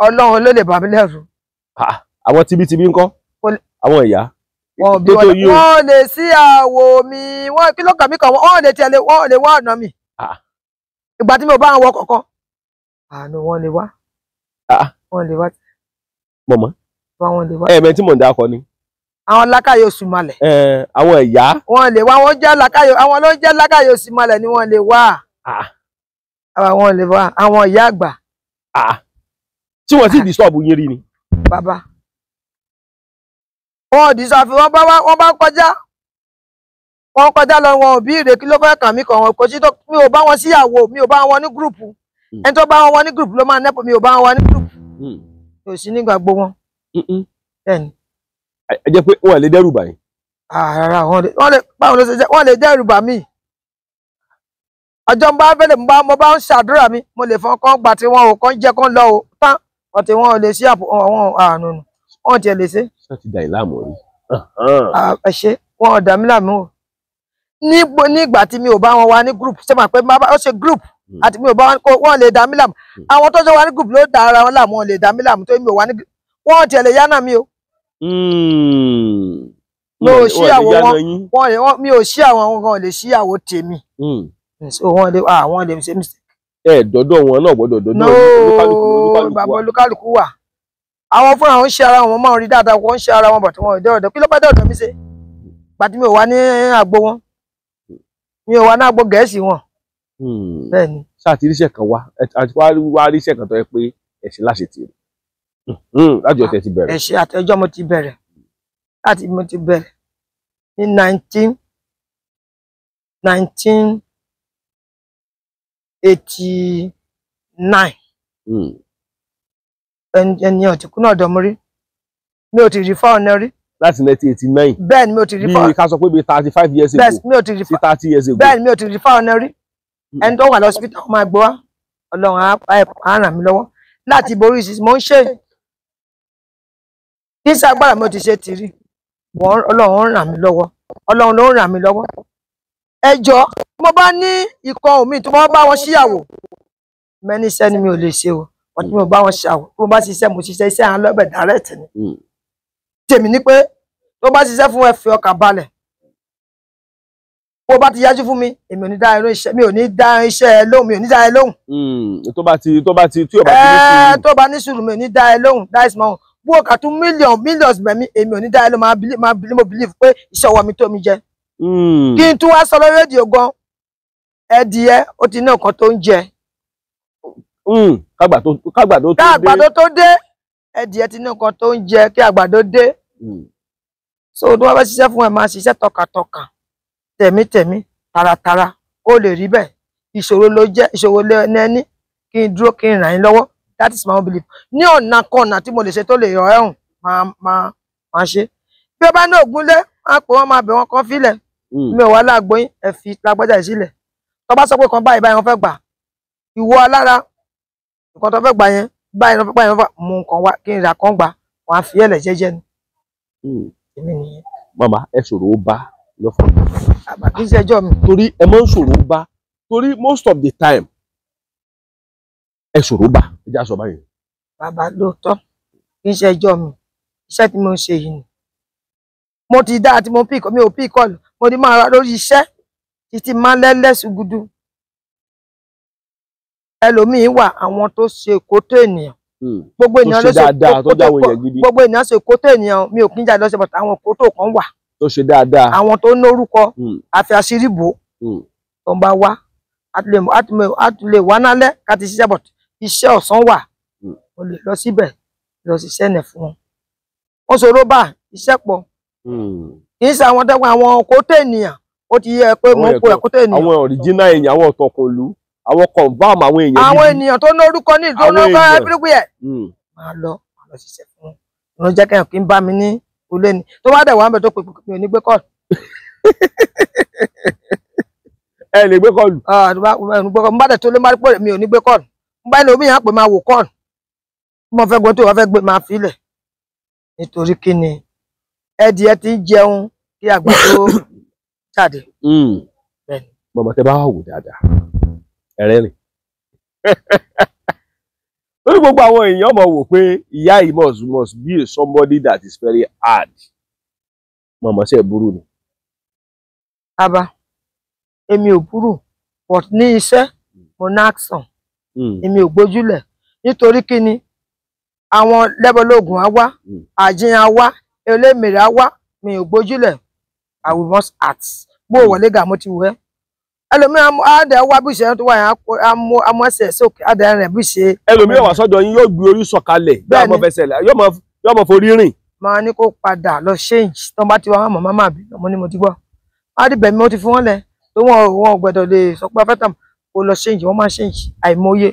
Ọlọ́run ló lè bà mí lẹ́rù. Àwọn tibítibí ńkọ́? Àwọn ìyá. Wọ́n lè sí àwò mi, wọ́n kí ló kàn mí kàn wọ́n lè tẹ̀lé, wọ́n lè wá ọ̀nà mi. Ìgbà tí mo bá ń wọ kọ̀ọ̀kan, àánú wọ́n lè wá. Wọ́n lè wá. Mọ̀mọ́. Wọ́n lè wá. Ẹ̀ẹ̀mẹ́ tí mò ń dákọ ni. Àwọn lákàyè oṣù malẹ̀. Àwọn ìyá. Wọ́n lè wá, wọ́n jẹ́ lákàyè, àwọn ló ń jẹ́ lákàyè oṣù malẹ̀ ni wọ́n lè wá. Àwọn lè wá, àwọn ìyá àgbà. Tí wọ́n sì disturb yín rí ni. Bàbá. Wọn ò dìsàfì, wọn bá wá, wọn bá kọjá, wọn kọjá lọ, wọn ò bí ìrè kí ló fẹ́ kàn mí kàn wọn kò sí tó. Mi ò bá wọn síyàwó, mi ò bá wọn ní group. Ẹni tó bá wọn ní group ló máa nẹ́pọ̀. Mi ò bá wọn ní group. Mi ò sí nígbà gbogbo wọn. Bẹ́ẹ̀ni. Ẹ jẹ́ pé wọn lè dẹ́rù báyìí. Rárá, wọ́n lè báwo ló ṣe jẹ́ wọ́n lè dẹ́rù bà mí. Ọjọ́ ń bá fẹ́lẹ̀ mo bá ń ṣàdúrà mi, mo lè fọ́n kán gbà tí wọn ò kán jẹ́ kán lọ o tán ọtí wọn ò lè ṣí àpò àwọn àánú nù wọn tiẹ̀ lè ṣe. Ṣé ti dà ìlàmú rí? Ẹ ṣe, wọn ò dà mí láàmú o. Nígbà tí mi ò bá wọn wá ní group, ṣé màá pé ó ṣe group àti mi ò bá wọn kó wọn lè dà mí láàmú. Àwọn tó ṣe wá ní group ló dà ara wọn láàmú. Wọn lè dà mí láàmú tó mi ò wá ní group, wọn tiẹ̀ lè yánà mi o. Mi ò ṣí àwọ̀ wọn, mi ò ṣí àwọn wọn gan lè ṣí àwọ̀ tèmi. So wọn lè wọn lè ṣe mistake. Ẹ dọdọ wọn náà gbọ́dọ̀ dọdọ. No, bàbá, olúkálùkù wà. Àwọn fúnra wọn ń ṣe ara wọn, máa ń rí dáadáa, wọn ń ṣe ara wọn bàtí wọn ò dé ọ̀dọ̀. Kí ló bá dé ọ̀dọ̀ mi ṣe gbàtí mi ò wá ní àgbo wọn, mi ò wá ní àgbo Gẹ̀ẹ́sì wọn. Bẹ́ẹ̀ ni. Ṣáà ti ríṣẹ́ kan wá àti wá ríṣẹ́ kan tó yẹ pé ẹ̀sìn láṣẹ tì í láti ọ̀tẹ̀ ti bẹ̀rẹ̀. Ẹ̀ṣẹ̀ àtẹjọ́ mo ti bẹ̀rẹ̀, láti mo ti bẹ̀rẹ̀ ní 1989. Ẹni ọ̀tìkú náà dọ̀mú rí, mi ò ti rí fáwọn náà rí. Láti 1989? Bẹ́ẹ̀ ni, mi ò ti rí fáwọn. Bí ká sọ pé bíi 35 years ago. Bẹ́ẹ̀, mi ò ti rí sí 30 years ago. Bẹ́ẹ̀ ni, mi ò ti rí fáwọn náà rí. Ẹni tó wà lọ́sibítà, ó máa gbọ́ wá. Ọlọ́run á ràn mí lọ́wọ́ láti borí ìṣiṣẹ́ mo ń ṣe kí sí agbára mi ò ti ṣe ti rí wọ́n. Ọlọ́run ràn mí lọ́wọ́, Ọlọ́run ló ń ràn mí lọ́wọ́. Ẹ jọ̀ọ́, mo bá ní ikọ̀ mi tí wọ́n bá wọn ṣíyàwó mẹ́ni iṣẹ́ ni mi ò lè ṣe o. Wọ́n tí mo bá wọn ṣàwò, tí mo bá ṣiṣẹ́, mo ṣiṣẹ́ iṣẹ́ àwọn lọ́bẹ̀ direct ni. Tèmi ni pé tó bá ṣiṣẹ́ fún ẹ, fi ọkàn balẹ̀. Bó bá ti yájú fún mi, èmi ò ní dá irú iṣẹ́, mi ò ní dá iṣẹ́ ẹ lóhùn, mi ò ní dá ẹ lóhùn. Tó bá ti tí ò bá ti ní sùúrù. Tó bá ní sùúrù, mi ò ní dá ẹ lóhùn. That is my own. Bó o kà tún million millions bẹ̀ mí, èmi ò ní dá ẹ lóhùn. Máa believe, mo believe pé iṣẹ́ ọwọ́ mi tó mi jẹ. Kí n tún wá sọ lórí rédíò gan, ẹdìyẹ ó ti ní nǹkan tó ń jẹ. Kágbà tó Ká dé. Àgbàdo tó dé, ẹdìyẹ ti ní nǹkan tó ń jẹ kí àgbàdo dé. So tó bá fẹ́ ṣiṣẹ́ fún ẹ, máa ṣiṣẹ́ tọkàntọkàn, tẹ̀mítẹ̀mí, taratara, kó lè rí bẹ́ẹ̀. Ìṣòro ló jẹ́, ìṣòro lẹ́ni kí n dúró kí n ràn yín lọ́wọ́. That is my own belief. Ní ọ̀nà kọ̀ọ̀nà tí mo lè ṣe tó lè yọ ẹ̀hùn, máa ṣe. Bí ó bá ní ògúnlé, máa pè wọ́n, máa bẹ̀ wọ́n kan fílẹ̀. Mi ò wá láàgbó yín, ẹ fi lágbájá yìí sílẹ̀. Tó bá sọ pé kan báyìí báyìí wọ́n fẹ́ gbà, ìwọ alára nǹkan tó fẹ́ gbà yẹn báyìí wọ́n fẹ́ gbà yẹn, wọ́n fẹ́ mú nǹkan wá kí n rà kan gbà, wọ́n á fi ẹ̀lẹ̀ jẹ́jẹ́ ni. Èmi nìyẹn. Màmá, ẹ ṣòro ó bá lọ́fọ̀. Àgbà kì í ṣẹjọ́ mi. Torí ẹ máa ń ṣòro ó bá, torí most of the time ẹ ṣòro ó bá, ẹ já sọ báyìí. Bàbá, lóòótọ́ kì í ṣẹjọ́ mi. Iṣẹ́ tí mo ń ṣe yìí ni mo ti dá àti mo pick, mi ò pick call, mo ní máa ra lórí iṣẹ́ títí máa lẹ́lẹ́ ṣùgùdù. Ẹlòmíín wà, àwọn tó ṣe kótó ènìyàn. Gbogbo Tó ènìyàn ṣe ló ṣe dáadáa, tó jáwọ́ èèyàn gidi. Gbogbo ènìyàn ṣe kótó ènìyàn. Mi ò kí ń jáde lọ́sẹ̀, but àwọn kótó kan wà. Tó ṣe dáadáa. Àwọn tó nórúkọ, àfi àṣírí bò ó. Tó ń bá wá, á tún lè wá nálẹ́ ká ti ṣiṣẹ́, but iṣẹ́ ọ̀sán wà. Mo lè lọ síbẹ̀ lọ ṣiṣẹ́ nẹ̀ fún wọn. Wọ́n ṣòro bá iṣẹ́ pọ̀. Kì í ṣe àwọn tẹ́gbọ́n, àwọn kótó ènìyàn, ó ti yẹ pé mo ń Àwọn kó ẹ̀kótó ènìyàn. Àwọn original èèyàn, àwọn ọ̀tọ̀kùnlú, àwọn confam, àwọn èèyàn Àwọn gidi. ènìyàn tó lórúkọ ní tó Àwọn lórúkọ èèyàn. everywhere. Máa lọ ṣiṣẹ́ fún wọn. Ìrún jẹ́ kẹ́hìn kí n bá mi ní ilé ni. Tó bá dẹ̀ wá ń bẹ̀ tó pè pé mi ò ní gbé call. Ẹ lè gbé call. Ah, tó bá mi ò ní gbé call. Mo bá dẹ̀ tó lé má rí pé mi ò ní gbé call. Mo bá ní omi yẹn á pè, máa wò call. Bí mo fẹ́ gbọ́ tó wàá fẹ́ gbé, máa filẹ̀. Nítorí kí ni ẹdìyẹ ti ń jẹun kí àgbàdo jáde. Bẹ́ẹ̀ni. Mọ̀mọ́, tẹ bá wà wò dáadáa, ẹ̀rẹ́ rìn lórí gbogbo àwọn èèyàn mọ̀ wò pé ìyá yìí must be somebody that is very hard. Mọ̀mọ́, ṣe burú ni? Bàbá, èmi ò burú, but ní iṣẹ́ mo ní action. Èmi ò gbójúlẹ̀. Nítorí kí ni àwọn lẹ́bọ̀lógún á wá, àjíyàn á wá, elémèrè á wá, mi ò gbójúlẹ̀. I will must act. Bó o wọlé gà, mo ti wù ẹ́. Ẹlòmíràn á dẹ̀ wá bí ìṣẹ́ tó wà yẹn, á mú ẹsẹ̀ sókè, á dẹ̀ rìn bí ṣe. Ẹlòmíràn wà sọ́dọ̀ yín, yóò gbé orí sọ̀kalẹ̀ bí Bẹ́ẹ̀ni. àwọn fẹsẹ̀ yóò mọ forí rìn. Máa ní kó padà lọ ṣéǹjì tó bá ti wá wọn màmá máa bí ọmọ ní mo ti gbọ́. Má dìbẹ̀ mi ó ti fún wọn lẹ̀ tó wọn wọn gbọ́dọ̀ lè sọ pé afẹ́tà kó lọ ṣéǹjì, wọ́n máa ṣéǹjì àìmọye.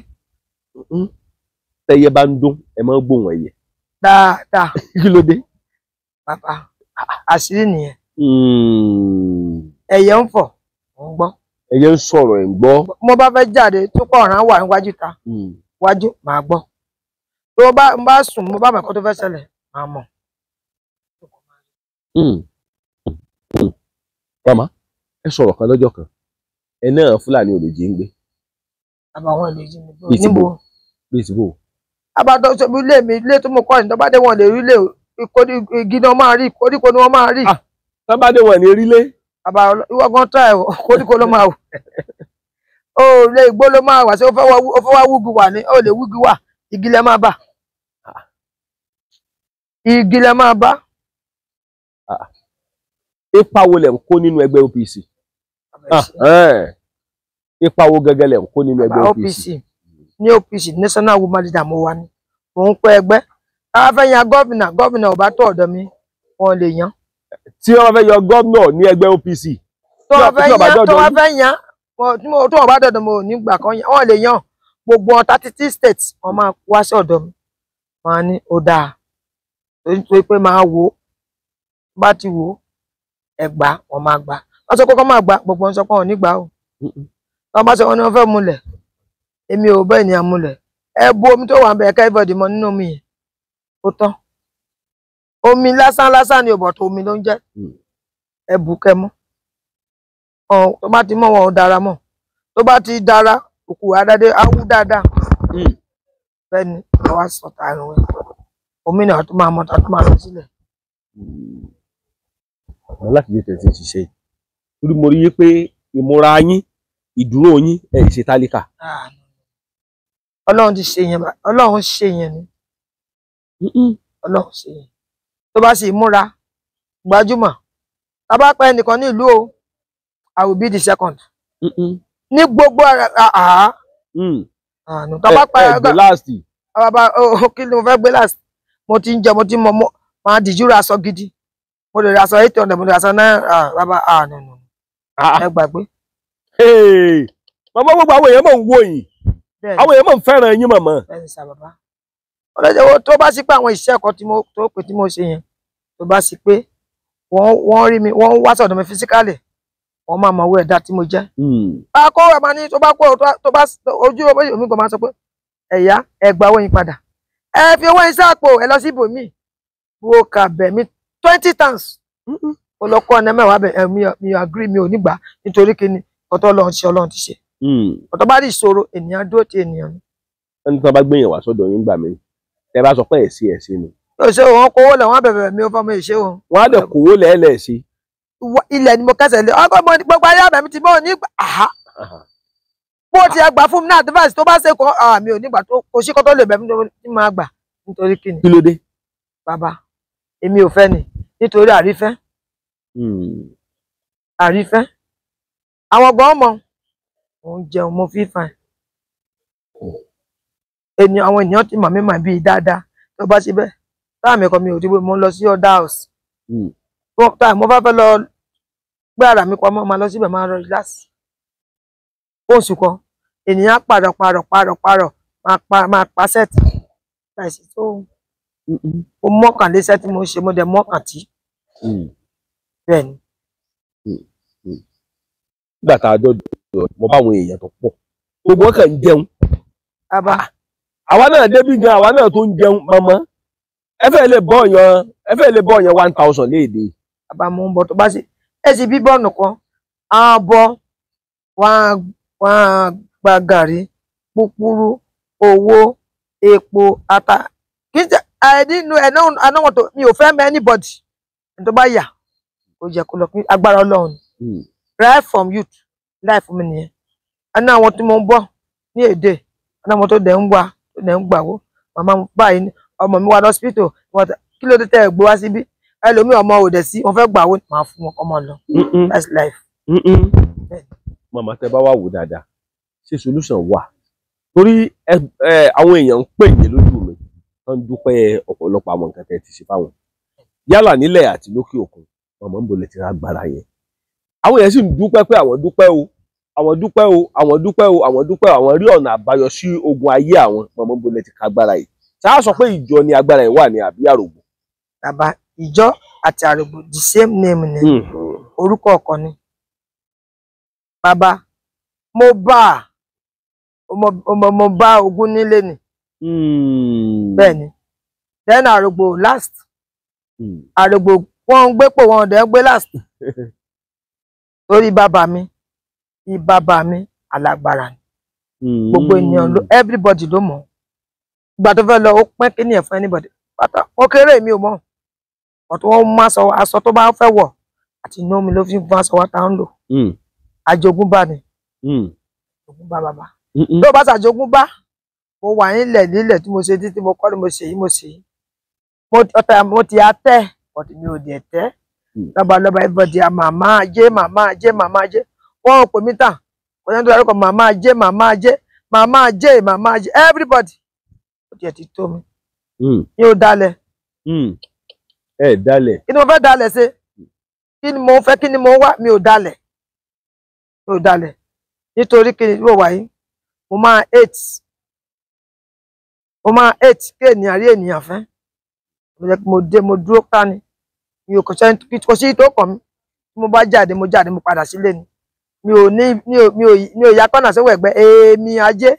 Tẹ́yẹ bá ń dún ẹ máa ń gbóhùn ẹyẹ. Dáadáa. Kí ló dé? Bàbá, àṣírí nìyẹn. Ẹyẹ ń fọ̀, mò ń gbọ́. Ẹyẹ ń sọ̀rọ̀ ẹ̀ ń gbọ́. Mo bá fẹ́ jáde tó pọ̀ ọ̀ràn wà níwájú ta wájú màá gbọ́. Tó bá sùn mo bá mọ̀ ẹ̀kọ́ tó fẹ́ ṣẹlẹ̀ màá mọ̀. Màmá, ẹ sọ̀rọ̀ kan lọ́jọ́ kan, ẹ náà Fúlàní ò lè jí ń gbé. Bàbá wọn lè jí mi gbé. Níbo? Bí ti bò. Abadọ ṣe ilé mi, ilé tó mo kọ́ ni tó bá dé wọn lè rí ilé, igi ni wọ́n máa rí, koríko ni wọ́n máa rí. Tó bá dé wọn ní rílé. Bàbá ìwọ gan try o, koríko ló máa wò. O lè igbó ló máa wà, ṣé o fẹ́ wá wúgi wà ní, o lè wúgi wà, igi lẹ máa bá. Igi lẹ máa bá. Ipa wo lẹ̀ ń kó nínú ẹgbẹ́ OPC? Ipa wo gẹ́gẹ́ lẹ̀ ń kó nínú ẹgbẹ́ OPC? Ní OPC National Woman Leader mo wà ní, mò ń pẹ́ ẹgbẹ́. Ká fẹ́ yan gómìnà, gómìnà ò bá tó ọ̀dọ̀ mi, wọn lè yan. Tí wọ́n fẹ́ yọ gómìnà ní ẹgbẹ́ OPC. Tó wọ́n fẹ́ yan, tó wọ́n fẹ́ yan, tó wọ́n bá dọ̀dọ̀ mo ò ní gbà kan yan, wọ́n lè yan. Gbogbo 33 states wọ́n máa wá sí ọ̀dọ̀ mi. Wọ́n á ní ó dáa. Torí pé máa wò ó, bá ti wò ó, ẹgbàá wọ́n máa gbà. Wọ́n sọ pé kọ́ máa gbà, gbogbo wọn sọ pé wọn ò ní gbà o. Wọ́n bá sọ wọn ni wọ́n fẹ́ múlẹ̀. Èmi ò bẹ́ẹ̀ ni àmúlẹ̀. Ẹ bu omi tó wà ń bẹ ẹ̀ka everybody mọ nínú omi yẹn. Ó tán. Omi lásán lásán ni òbọ̀ tó omi ló ń jẹ́. Ẹ bù kẹ mọ́. Tó bá ti mọ́ wọn ò dára mọ́. Tó bá ti dára, òkú adádé á wú dáadáa. Bẹ́ẹ̀ ni àwa sọ̀tà àrùn ẹ̀. Omi náà tó máa mọ́ ta tó máa lọ sílẹ̀. Àwọn láti jẹ́ tẹ̀sí ṣiṣẹ́ yìí. Torí mo rí i pé ìmúra yín, ìdúró yín, ẹ̀ ṣe tálíkà. Ọlọ́run ti ṣe yẹn, Ọlọ́run ṣe yẹn ni. Ọlọ́run ṣe yẹn. Tó bá sì múra gbajúmọ̀, tá bá pẹ́ ẹnìkan ní ìlú o, I will be the second. Ní gbogbo àhá. Tá bá pẹ́ ẹ gbé last. Bàbá kí ni mo fẹ́ gbé last? Mo ti ń jẹ, mo ti mọ, máa dìjú ra aṣọ gidi. Mo lè ra aṣọ 800, mo lè ra aṣọ 900, bàbá no no. Ẹ gbàgbé. Màmá, gbogbo àwọn èèyàn mọ̀ ń wò yín. Àwọn èèyàn mọ̀ ń fẹ́ràn yín màmá. Bẹ́ẹ̀ni sá bàbá. Ọlọ́jọ́ tó bá sí pé àwọn iṣẹ́ kan tó pè tí mo ṣe yẹn, tó bá sí pé wọ́n rí mi, wọ́n wá sọ̀dọ̀ mi physically, wọ́n máa mọ owó ẹ̀dá tí mo jẹ́. Bá a kó ẹ̀ máa ní tó bá kó tó bá ojú omi kan máa sọ pé ẹ̀yà ẹ gba owó yín padà. Ẹ fi owó yín sáàpò ẹ lọ sí ibòmíì. Wo kà bẹ̀ mí 20 times. Olọ́kọ́ ọ̀nà mẹ́wàá bẹ̀ mi agree mi ò ní gbà nítorí kíni ọ̀tọ̀ Ọlọ́run ti ṣe Ọlọ́run ti ṣe. Ọ̀tọ̀ bá rí ìṣòro ènìyàn dúró ti ènìyàn ni. Ẹni tí wọ́n bá gbéyàn wá sọ́dọ̀ yín gbà mí, ẹ bá sọ pé ẹ̀ sí ẹ̀ sí ni. Yóò ṣe òun kówó lẹ̀ wọ́n bẹ̀bẹ̀ mi ò fọmọ ìṣe òun. Wọ́n á dẹ̀ kówó lẹ́ẹ̀lẹ̀ sí. Ilẹ̀ ni mo kẹsẹ̀ lé, ọkọ̀ mo gbogbo ayé àbẹ̀mí ti mọ́ ní gbà. Bó ti ẹ gbà fún mi ní advice tó bá ṣe kọ́ mi ò ní gbà tó kò sí kó tó lè bẹ̀ mí tí máa gbà nítorí kíni. Kí ló dé? Bàbá, èmi ò fẹ́ ni nítorí àrífẹ́. Àrífẹ́. Àwọn gan mọ̀, mò ń jẹun mo fi fine. Àwọn ènìyàn ti mọ̀ mí mà bíi dáadáa tó bá ṣe bẹ́ẹ̀. Táàmì kan mi ò rí pé mo ń lọ sí ọ̀dà house. Táàmì mo bá fẹ́ lọ gbé ara mi pamọ́, máa lọ síbẹ̀ máa lọ relax. Oṣù kan, ènìyàn pààrọ̀ pààrọ̀ pààrọ̀ pààrọ̀ máa pa sẹ́ẹ̀tì. Láìsí tó mo mọ́kàn lé sẹ́ẹ̀tì mo ṣe mo dẹ̀ mọ́kàn tí. Bẹ́ẹ̀ ni. Nígbà tá a dọ̀dọ̀ mo bá àwọn èèyàn tó pọ̀ gbogbo wọn kàn ń jẹun. Àwa náà débí gan, àwa náà tó ń jẹun màmá. Ẹ fẹ́ lè bọ́ ọ̀yàn, ẹ fẹ́ lè bọ́ ọ̀yàn 1000 léèdè. Bàbá mo ń bọ̀ tó bá ṣe ẹ sì bí bọ́ọ̀nù kan, àwọn bọ́ wọ́n á gba gàrí, púpúrú, owó, epo, ata. Kì í ṣe nínú ẹ̀ náà wọ́n tó mi ò fẹ́ mọ anybody. Ẹni tó bá yà kó jẹ́ kó lọ pín agbára Ọlọ́run. Right from youth, life mi nìyẹn. Ẹni àwọn tí mo ń bọ̀ ní èdè, ẹni àwọn tó dẹ̀ ń wá, tó dẹ̀ ń gbà wó. Màmá báyìí ọmọ mi wá lọ́sípítò, kí ló dé tẹ́ ẹ gbé wá síbí? Ẹlòmíì ọmọ ò dẹ̀ sí, wọ́n fẹ́ gbà wó, màá fún wọn ọmọ lọ. That's life. Màmá tẹ bá wà wò dáadáa, ṣé solution wà? Torí àwọn èèyàn ń pè yín lójú mi, wọ́n ń dúpẹ́ ọ̀pọ̀lọpọ̀ àwọn nǹkan tẹ́ ti ṣe fáwọn. Yálà nílẹ̀ àti lókè òkun. Màmá ń bolẹ̀ ti ra agbára yẹn. Àwọn yẹn sì ń dúpẹ́ pé àwọn dúpẹ́ o, àwọn dúpẹ́ o, àwọn dúpẹ́ o, àwọn dúpẹ́ o, àwọn rí ọ̀nà àbáyọ sí ogun ayé àwọn. Màmá ń bolẹ̀ ti ka agbára yìí. Ṣáà sọ pé ìjọ ni agbára yìí wà ní àbí àrògbò? Bàbá, ìjọ àti àrògbò the same name ni, orúkọ ọ̀kan ni. Bàbá, mo bá mo bá ogún nílé ni. Bẹ́ẹ̀ ni. Then àrògbò last. Àrògbò wọ́n ń gbé pò, wọ́n dẹ̀ ń gbé last. Torí bàbá mi, ìbàbá mi alágbára ni. Gbogbo ènìyàn ló, everybody ló mọ̀. Ìgbà tó fẹ́ lọ, ó pín kíní ẹ̀ fún anybody. Pátá, wọ́n kéré, mi ò mọ̀. Ọ̀tún wọn mú aṣọ, aṣọ tó bá fẹ́ wọ̀ àti inú omi ló fi ń fún aṣọ wa tá ń lò. Àjogúnbá ni. Àjogúnbá bàbá. Tó bá ṣàjogúnbá, mo wà nílẹ̀ nílẹ̀ tí mo ṣe títí mo kọ́ ni mo ṣe yìí, mo ṣe yìí. Mo ọ̀tá mo ti atẹ́, ọ̀tí mi ò dẹ̀ tẹ́. Lọ́balọ́ba everybody a màmá ajé, màmá ajé, màmá ajé. Wọ́n ò pè mí tà. Kò yẹn tó dárúkọ màmá ajé, màmá ajé, màmá ajé, màmá ajé, everybody. Ó tiẹ̀ ti tó mi. Mi ò dalẹ̀. Ẹ dalẹ̀. Kí ni mo fẹ́ dalẹ̀ ṣe? Kí ni mo fẹ́, kí ni mo wá? Mi ò dalẹ̀. Mi ò dalẹ̀. Nítorí kí ni mo wà yìí? Mo máa hate. Mo máa hate kí ènìyàn rí ènìyàn fẹ́. Mo jẹ́ kí mo dé, mo dúró ká ni. Mi ò kò sẹ́ni, kò sí tó kàn mí. Tí mo bá jáde, mo jáde, mo padà sílé ni. Mi ò ní, mi ò ya kọ́nà sówó ẹ̀gbẹ́. Èmi ajé.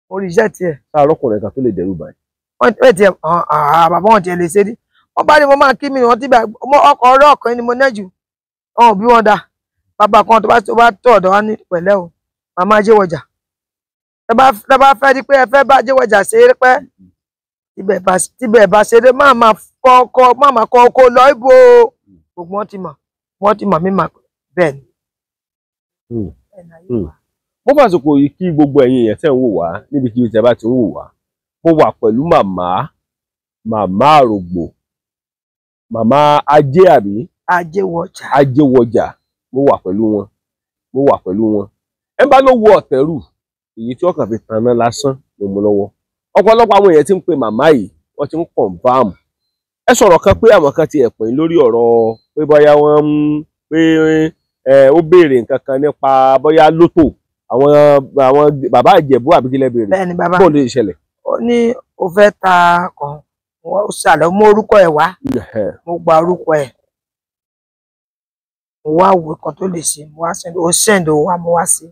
Mo reject ẹ̀. Sáà rọ́kùnrin kan tó lè dẹ́rù báyìí? Wọ́n ti bàbá wọn tiẹ̀ lè ṣe rí. Wọ́n bá ní mo máa kí mi, wọ́n ti bá ọkọ̀ ọ̀rọ̀ ọ̀kan ni mo ná jù. Wọn ò bí wọn dà. Bàbá kan tó bá tó ọ̀dọ̀ wa ní pẹ̀lẹ́ o, màmá Ajéwọjà. Tẹ́ bá fẹ́ rí pé ẹ fẹ́ bá Ajéwọjà ṣe é pẹ́. Tíbẹ̀ bá ṣeré, má máa kọ́, má máa kọ́ oko lọ ibo. Gbogbo wọn ti mọ̀, wọ́n ti mọ̀ mí mà bẹ́ẹ̀ ni. Mo fàsìkò yìí kí gbogbo ẹ̀yin èèyàn tẹ́ ń wò wá níbikíbi tẹ́ bá ti ń wò wá. Mo wà pẹ̀lú màmá, màmá àrògbò, màmá ajé àbí? Ajéwọjà. Ajéwọjà. Mo wà pẹ̀lú wọn. Mo wà pẹ̀lú wọn. Ẹ bá ló wo ọ̀tẹ̀rù, èyí tí wọ́n kàn fi tanná lásán ló mú lọ́wọ́. Ọ̀pọ̀lọpọ̀ àwọn èèyàn tí ń pe màmá yìí, wọ́n ti ń confirm. Ẹ sọ̀rọ̀ kan pé àwọn kan ti ẹ̀ pè lórí ọ̀rọ̀ pé bóyá wọ́n ń pé ó béèrè nǹkan kan nípa bóyá lótò àwọn bàbá Ìjẹ̀bú àbí kí lẹ béèrè. Bẹ́ẹ̀ni bàbá. Bóun ló ṣẹlẹ̀? Ó ní ó fẹ́ ta kan, ó ṣàlẹ̀ mú orúkọ ẹ̀ wá. Mo gba orúkọ ẹ̀. Mo wá wo nǹkan tó lè ṣe, mo wá send, ó send owó wá, mo wá sí.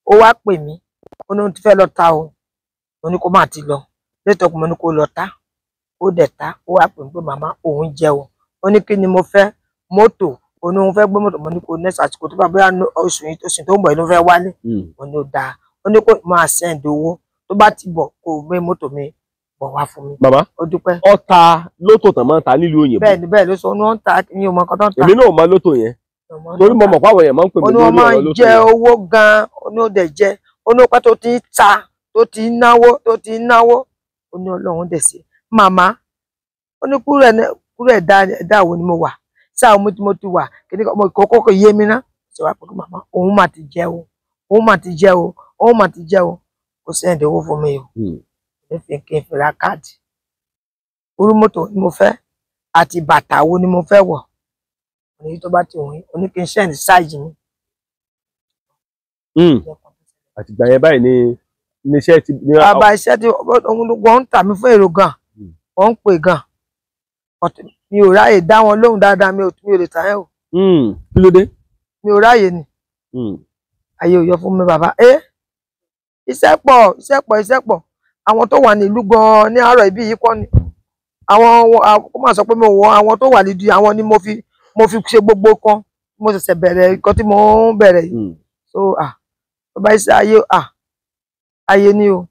Ó wá pè mí, ó ní òun ti fẹ́ lọ ta o. Mo ní kó má ti lọ. Létọ́ mo ní kó lọ ta. Ó dẹ̀ ta, ó wá pè mí pé màmá òun jẹ́ o. Ó ní kí ni mo fẹ́? Mọ́tò. Ó ní òun fẹ́ gbé mọ́tò. Mo ní kó next àsìkò tó bá bóyá oṣù yìí, oṣù tó ń bọ̀ yìí ló fẹ́ wálé. Mo ní ó dáa. Ó ní kó máa send owó. Tó bá ti bọ̀, kó gbé mọ́tò mi bọ̀ wá fún mi. Bàbá, Ó dúpẹ́. ọta lótò tán máa ń ta nílùú òyìnbó. Bẹ́ẹ̀ni, bẹ́ẹ̀ ló sọ, ó ní wọ́n ń ta, mi ò mọ nǹkan tó ń ta. Èmi náà mọ lótò yẹn. Torí mo mọ̀ pé àwọn èèyàn máa ń pè mí Ó ní lórí wọ́n máa ọ̀rọ̀ ń lótò jẹ yẹn. owó gan-an, ó ní ó dẹ̀ jẹ. Ó ní ó pẹ́ tó ti ń ta, tó ti ń náwó, tó ti ń náwó. Ó ní Ọlọ́run dẹ̀ sí. Màmá, ó ní kúrò ẹ̀dá wo ni mo wà? Sáà mo ti wà, kíní kan, mo kọ́kọ́ kò yé mi ná. Ṣé wàá pé màmá, òun mà ti jẹ o, òun mà ti jẹ o, òun mà ti jẹ o. Kò send owó fún mi o. Mo fi kí n fi ra káàdì. Irú mọ́tò ni mo fẹ́ àti bàtà wo ni mo fẹ́ wọ̀. Òní tó bá ti wù yín, ó ní kí n send size mi. Àtìgbà yẹn báyìí ni iléeṣẹ́ ti. Bàbá, iṣẹ́ tí wọ́n ń tà mí fún èrò gan, wọ́n ń pè gan. Mi ò ráyè dá wọn lóhùn dáadáa, mi ò lè tà ẹ́ o. Kí ló dé? Mi ò ráyè ni. Ayé ò yọ fún mi bàbá. Iṣẹ́ pọ̀, iṣẹ́ pọ̀, iṣẹ́ pọ̀. Àwọn tó wà nílùú gan-an ní àárọ̀ ibi yìí kọ́ ni. Àwọn kó máa sọ pé mo wọ àwọn tó wà nídìí, àwọn ni mo fi ṣe gbogbo kan. Mo ṣẹ̀ṣẹ̀ bẹ̀rẹ̀ nǹkan tí mo ń bẹ̀rẹ̀ yìí. So bàbá, iṣẹ́ ayé, ayé ni o.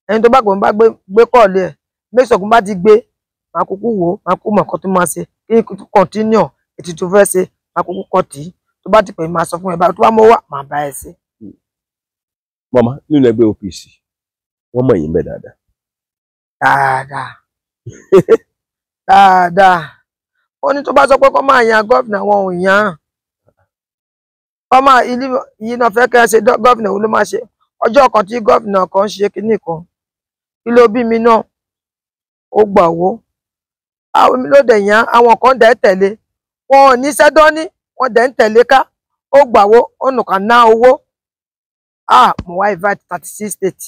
Ẹni tó bá gbọ́n bá gbé kọ́ọ̀lù ẹ̀, make sure kó bá ti gbé, màá kúkú wò ó, màá kúkú mọ̀ nǹkan tó máa ṣe. Kí n continue ètò tó fẹ́ ṣe, màá kúkú kọ́ tì í. Tó bá ti pè mí, màá sọ fún ẹ báyìí, tó bá mọ́ wá, màá bá ẹ ṣe. Màmá, nínú ẹgbẹ́ OPC, wọ́n mọ̀ yín bẹ́ẹ̀ dáadáa. Dáadáa. Dáadáa. Ó ní tó bá sọ pé kó máa yan gọ́vnà, wọn ò yan. Kó máa ilé yìí náà fẹ́ kẹ́ ṣe gọ́vnà, òun ló máa ṣe. Ọjọ́ kan tí gọ́vnà kan ṣe kinní kan, kí ló bí mi náà? Ó gbà owó. Àwọn ló dẹ̀ yàn àwọn kan dẹ̀ tẹ̀lé wọn ò ní sẹ́dọ́ní, wọn dẹ̀ ń tẹ̀lé ká. Ó gbàwó, ó nùkàn ná owó. Ah, mo wá invite 36 states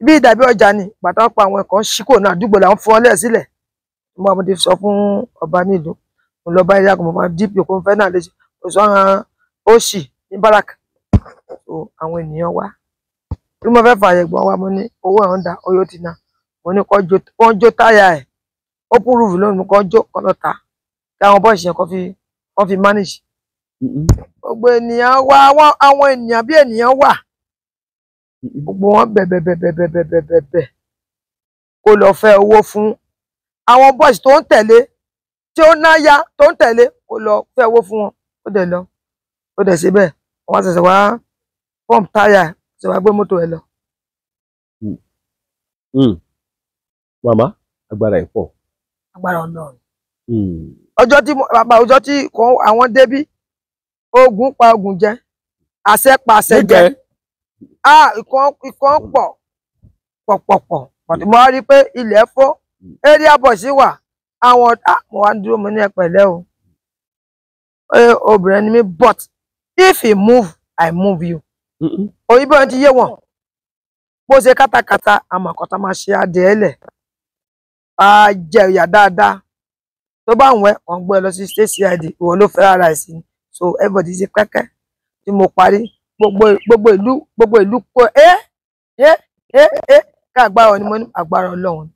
bí ìdàbí ọjà ni bàtà pa àwọn ẹ̀kọ́ ṣíkò náà àdúgbò làwọn fún ọ lẹ̀ sílẹ̀. Mo ti sọ fún ọba nílùú, mo lọ bá ilé àkùnmọ̀ máa DP kó ń fẹ́ náà léṣe, mo sọ hàn ó sì ní barak. So àwọn ènìyàn wá bí mo fẹ́ fààyè gbọ́n wa, mo ní owó ẹ̀ ń da oyó ti na, mo ní kọ́ jó táyà ẹ̀ ó púrúfù lónìí, kọ́ jó kọ́ lọ ta kí àwọn bọ́ọ̀sì yẹn kọ́ fi manage. Gbogbo ènìyàn wá, àwọn ènìyàn bí ènìyàn wà, gbogbo wọn bẹ̀bẹ̀bẹ̀bẹ̀bẹ̀bẹ̀ kó lọ fẹ́ owó fún àwọn bọ́ọ̀sì tó ń tẹ̀lé tí ó náyà tó ń tẹ̀lé, kó lọ fẹ́ owó fún wọn. Ó dẹ̀ lọ, ó dẹ̀ ṣe bẹ́ẹ̀, wọ́n ṣẹ̀ṣẹ̀ wá pump táyà, ṣe wá gbé mọ́tò ẹ lọ. Màmá, agbára ẹ̀ pọ̀. Agbára Ọlọ́run. Ọjọ́ tí bàbá, ọjọ́ tí àwọn débí, ogun pa ogun jẹ, àṣẹ pa àṣẹ jẹ. Ah, ìkan pọ̀ pọ̀ pọ̀ pọ̀. Mo wá rí i pé ilẹ̀ fọ́, area boys wà, àwọn mo wá ń dúró, mo ní ẹ pẹ̀lẹ́ o. Obìnrin ni mi, but if you move, I move you. Òyìnbó ti yé wọn bó ṣe kátàkátà, àmọ́ àkọ́tà máa ṣe adìẹ lẹ̀ á jẹ ìyà dáadáa. Tó bá ń wẹ wọn gbé lọ sí state CID, ìwọ ló fẹ́ ara ẹ̀ sí. So everybody ṣe pẹ́kẹ́ tí mo parí gbogbo ìlú, gbogbo ìlú kó ẹ ẹ ẹ ẹ ká agbára ni mo ní, agbára Ọlọ́run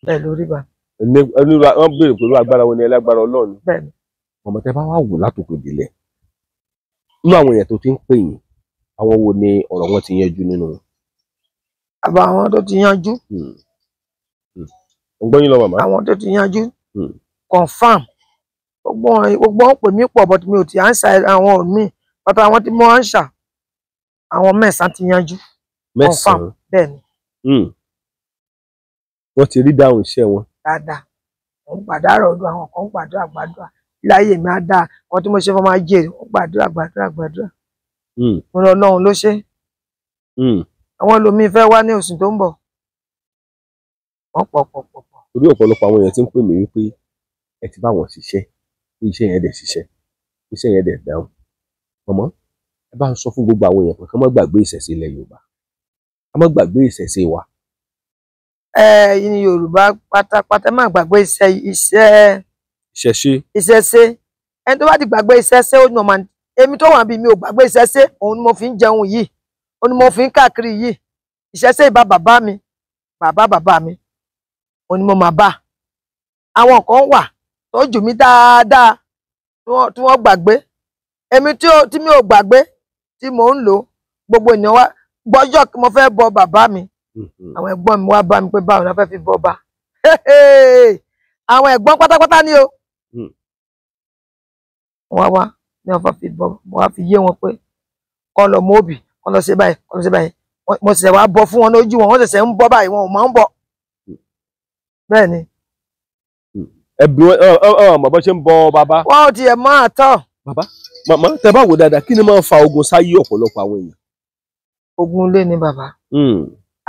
bẹ́ẹ̀ lórí bá. Wọ́n béèrè pẹ̀lú agbára wo ni ẹlẹ́gbára Ọlọ́run. Bẹ́ẹ̀ni. Mọ̀mọ́, tẹ́ bá wà wò látòkè délẹ̀ nínú àwọn èèyàn tó ti ń pè yín, àwọn wo ni ọ̀rọ̀ wọn ti yanjú nínú wọn? Àbá àwọn tó ti yanjú. Ń gbọ́ yín lọ, màmá. Àwọn tó ti yanjú confam, gbogbo wọn pè mí pọ̀, but mi ò ti answer àwọn míì, but àwọn tí mo answer, àwọn mẹ́sàn-án ti yanjú. Mẹ́sàn-án? Bẹ́ẹ̀ ni. Wọ́n ti rí dáhùn iṣẹ́ wọn. Dáadáa, mo ń gbàdúrà ọdún, àwọn kan ń gbàdúrà gbàdúrà láyé mi á dáa, kan tí mo ṣe fún máa jèrè, ó gbàdúrà gbàdúrà gbàdúrà. Mo lọ, Ọlọ́run ló ṣe. Àwọn ẹlòmíín fẹ́ wá ní oṣù tó ń bọ̀, wọ́n pọ̀ pọ̀ pọ̀ pọ̀. Torí ọ̀pọ̀lọpọ̀ àwọn èèyàn ti ń pè mí wípé ẹ ti bá wọn ṣiṣẹ́, pé iṣẹ́ yẹn dẹ̀ ṣiṣẹ́, iṣẹ́ yẹn dẹ̀ dáhùn. Mọ̀mọ́, ẹ bá ń sọ fún gbogbo àwọn èèyàn pé kán má gbàgbé ìṣẹ̀ṣe ilẹ̀ Yorùbá, ká má gbàgbé ìṣẹ̀ṣe wa. Ẹ ní Yorùbá pátápátá, má gbàgbé iṣẹ́ iṣẹ́ ìṣẹ̀ṣe. Ìṣẹ̀ṣe. Ẹni tó bá ti gbàgbé ìṣẹ̀ṣe, ó ní ọmọ èmi tó wà bí mi ò gbàgbé ìṣẹ̀ṣe, òun ni mo fi ń jẹun yìí, òun ni mo fi ń káàkiri yìí. Ìṣẹ̀ṣe ìbá bàbá mi, bàbá bàbá mi, òun ni mo máa bá. Àwọn kan wà tó jù mí dáadáa tí wọ́n gbàgbé, èmi tí mi ò gbàgbé tí mò ń lò. Gbogbo ènìyàn wá gbọ́jọ́ kí mo fẹ́ bọ bàbá mi, àwọn ẹ̀gbọ́n mi wá bá mi pé báwo ni wọ́n fẹ́ fi bọ ọba. Àwọn ẹ̀gbọ́n pátápátá ni o. Wọ́n wá ní wọ́n fi bọ, wọ́n wá fi yé wọn pé kọ́ lọ mọ́ọ̀bì, kọ́ lọ ṣe báyìí, kọ́ lọ ṣe báyìí. Mo ṣẹ̀ṣẹ̀ wá bọ fún wọn lójú wọn, wọ́n ṣẹ̀ṣẹ̀ ń bọ báyìí, wọn ò máa ń bọ. Bẹ́ẹ̀ ni. Ẹbí wọn bàbá ṣe ń bọ bàbá. Wọn ò tiẹ̀ máa tọ̀. Bàbá, màmá, tẹ bá wò dáadáa, kí ni máa ń fa ogun sáyé ọ̀pọ̀lọpọ̀ àwọn èèyàn? Ogun ilé ni bàbá.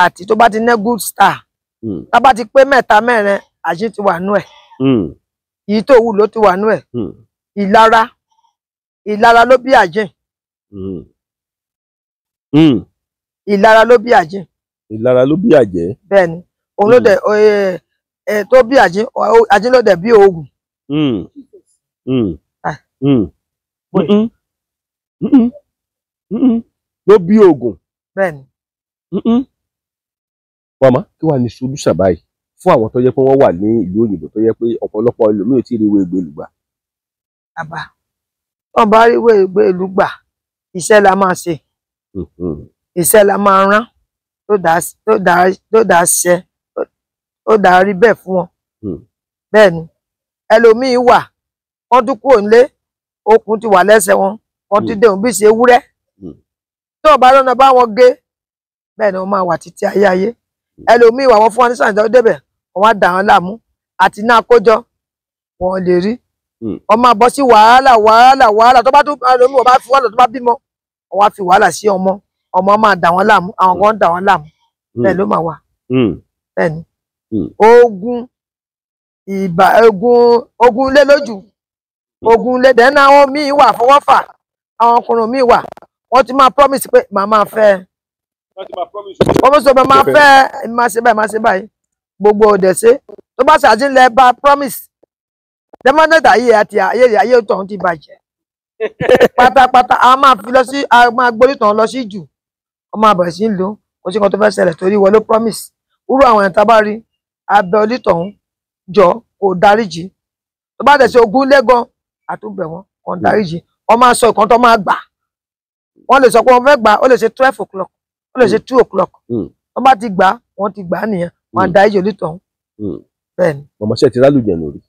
Àti tó bá ti ní good star, tá bá ti pé mẹ́ta mẹ́rin, àṣì ti wà nú ẹ̀. Èyí tó wù ló ti wà nú ẹ̀. Ìlara, ìlara ló bí àjìn. Ìlara ló bí àjìn. Ìlara ló bí àjẹ́. Bẹ́ẹ̀ ni, òun ló dẹ̀ tó bí àjìn, àjìn ló dẹ̀ bí oògùn. Ló bí oògùn. Bẹ́ẹ̀ ni. Màmá, kí wàá ní solúsà báyìí fún àwọn tó jẹ́ pé wọ́n wà ní ìlú òyìnbó, tó jẹ́ pé ọ̀pọ̀lọpọ̀ ẹlòmíì ò tí ì rí ìwé ìgbélú gbà? Bàbá, wọn bá rí ìwé ìgbélú gbà, iṣẹ́ la máa ṣe, iṣẹ́ la máa rán tó dá ṣe, ó dá rí bẹ́ẹ̀ fún wọn. Bẹ́ẹ̀ ni, ẹlòmíì wà, wọ́n tún kúrò nílé, okùn ti wà lẹ́sẹ̀ wọn, wọ́n ti dé òun bí ṣe ewúrẹ́. Tó bá lọ́nà bá wọn gé, bẹ́ẹ̀ ni wọ́n máa wà títí ayé ayé. Ẹlòmíì wà, wọ́n fún wọn ní sàn ìjọba débẹ̀, wọ́n á dà wọn láàmú àti náà kójọ wọn lè rí. Wọ́n máa bọ́ sí wàhálà wàhálà wàhálà. Tó bá tún ẹlòmíì, wọ́n bá fi wàhálà, tó bá bímọ, wọ́n á fi wàhálà sí ọmọ, ọmọ máa dà wọn láàmú, àwọn kan ń dà wọn láàmú. Bẹ́ẹ̀ ló máa wà. Bẹ́ẹ̀ ni, ogun Ìbà ogun lé lójú ogun lé dẹ́nu. Àwọn míì wà fọwọ́fà, àwọn ọkùnrin míì wà wọ́n ti máa promise pé màá máa fẹ́ ẹ, promise pé máa fẹ́ ẹ, máa ṣe báyìí, máa ṣe báyìí, gbogbo òdẹ̀ ṣe tó bá ṣàtìlẹ̀ bá promise dẹ́mọ́nẹ́tà ayé àti ayé ayé tọ̀hún ti bàjẹ́ pátápátá. A máa fi lọ sí, a máa gbórí tàn lọ sí jù, wọ́n máa bẹ̀rẹ̀ sí ń lò kò sí nǹkan tó fẹ́ ṣẹlẹ̀ torí wọ́n ló promise. Wúrú àwọn ẹ̀ta bá rí abẹ́ onítọ̀hún jọ kò dáríjì, tó bá tẹ̀sí ogún lẹ́gàn àtúbẹ̀ wọn kò dáríjì. Wọ́n máa sọ ìkan tó máa gbà, wọ́n lè sọ pé wọ́n fẹ́ gbà, ó lè ṣe 12 o'clock, ó lè ṣe 2 o'clock. Wọ́n bá ti gbà, wọ́n ti gbà nìyẹn, wọ́n á dáríjì onítọ̀hún. Bẹ́ẹ̀ ni. Màmá, ṣe ti rálùjẹ̀ lórí?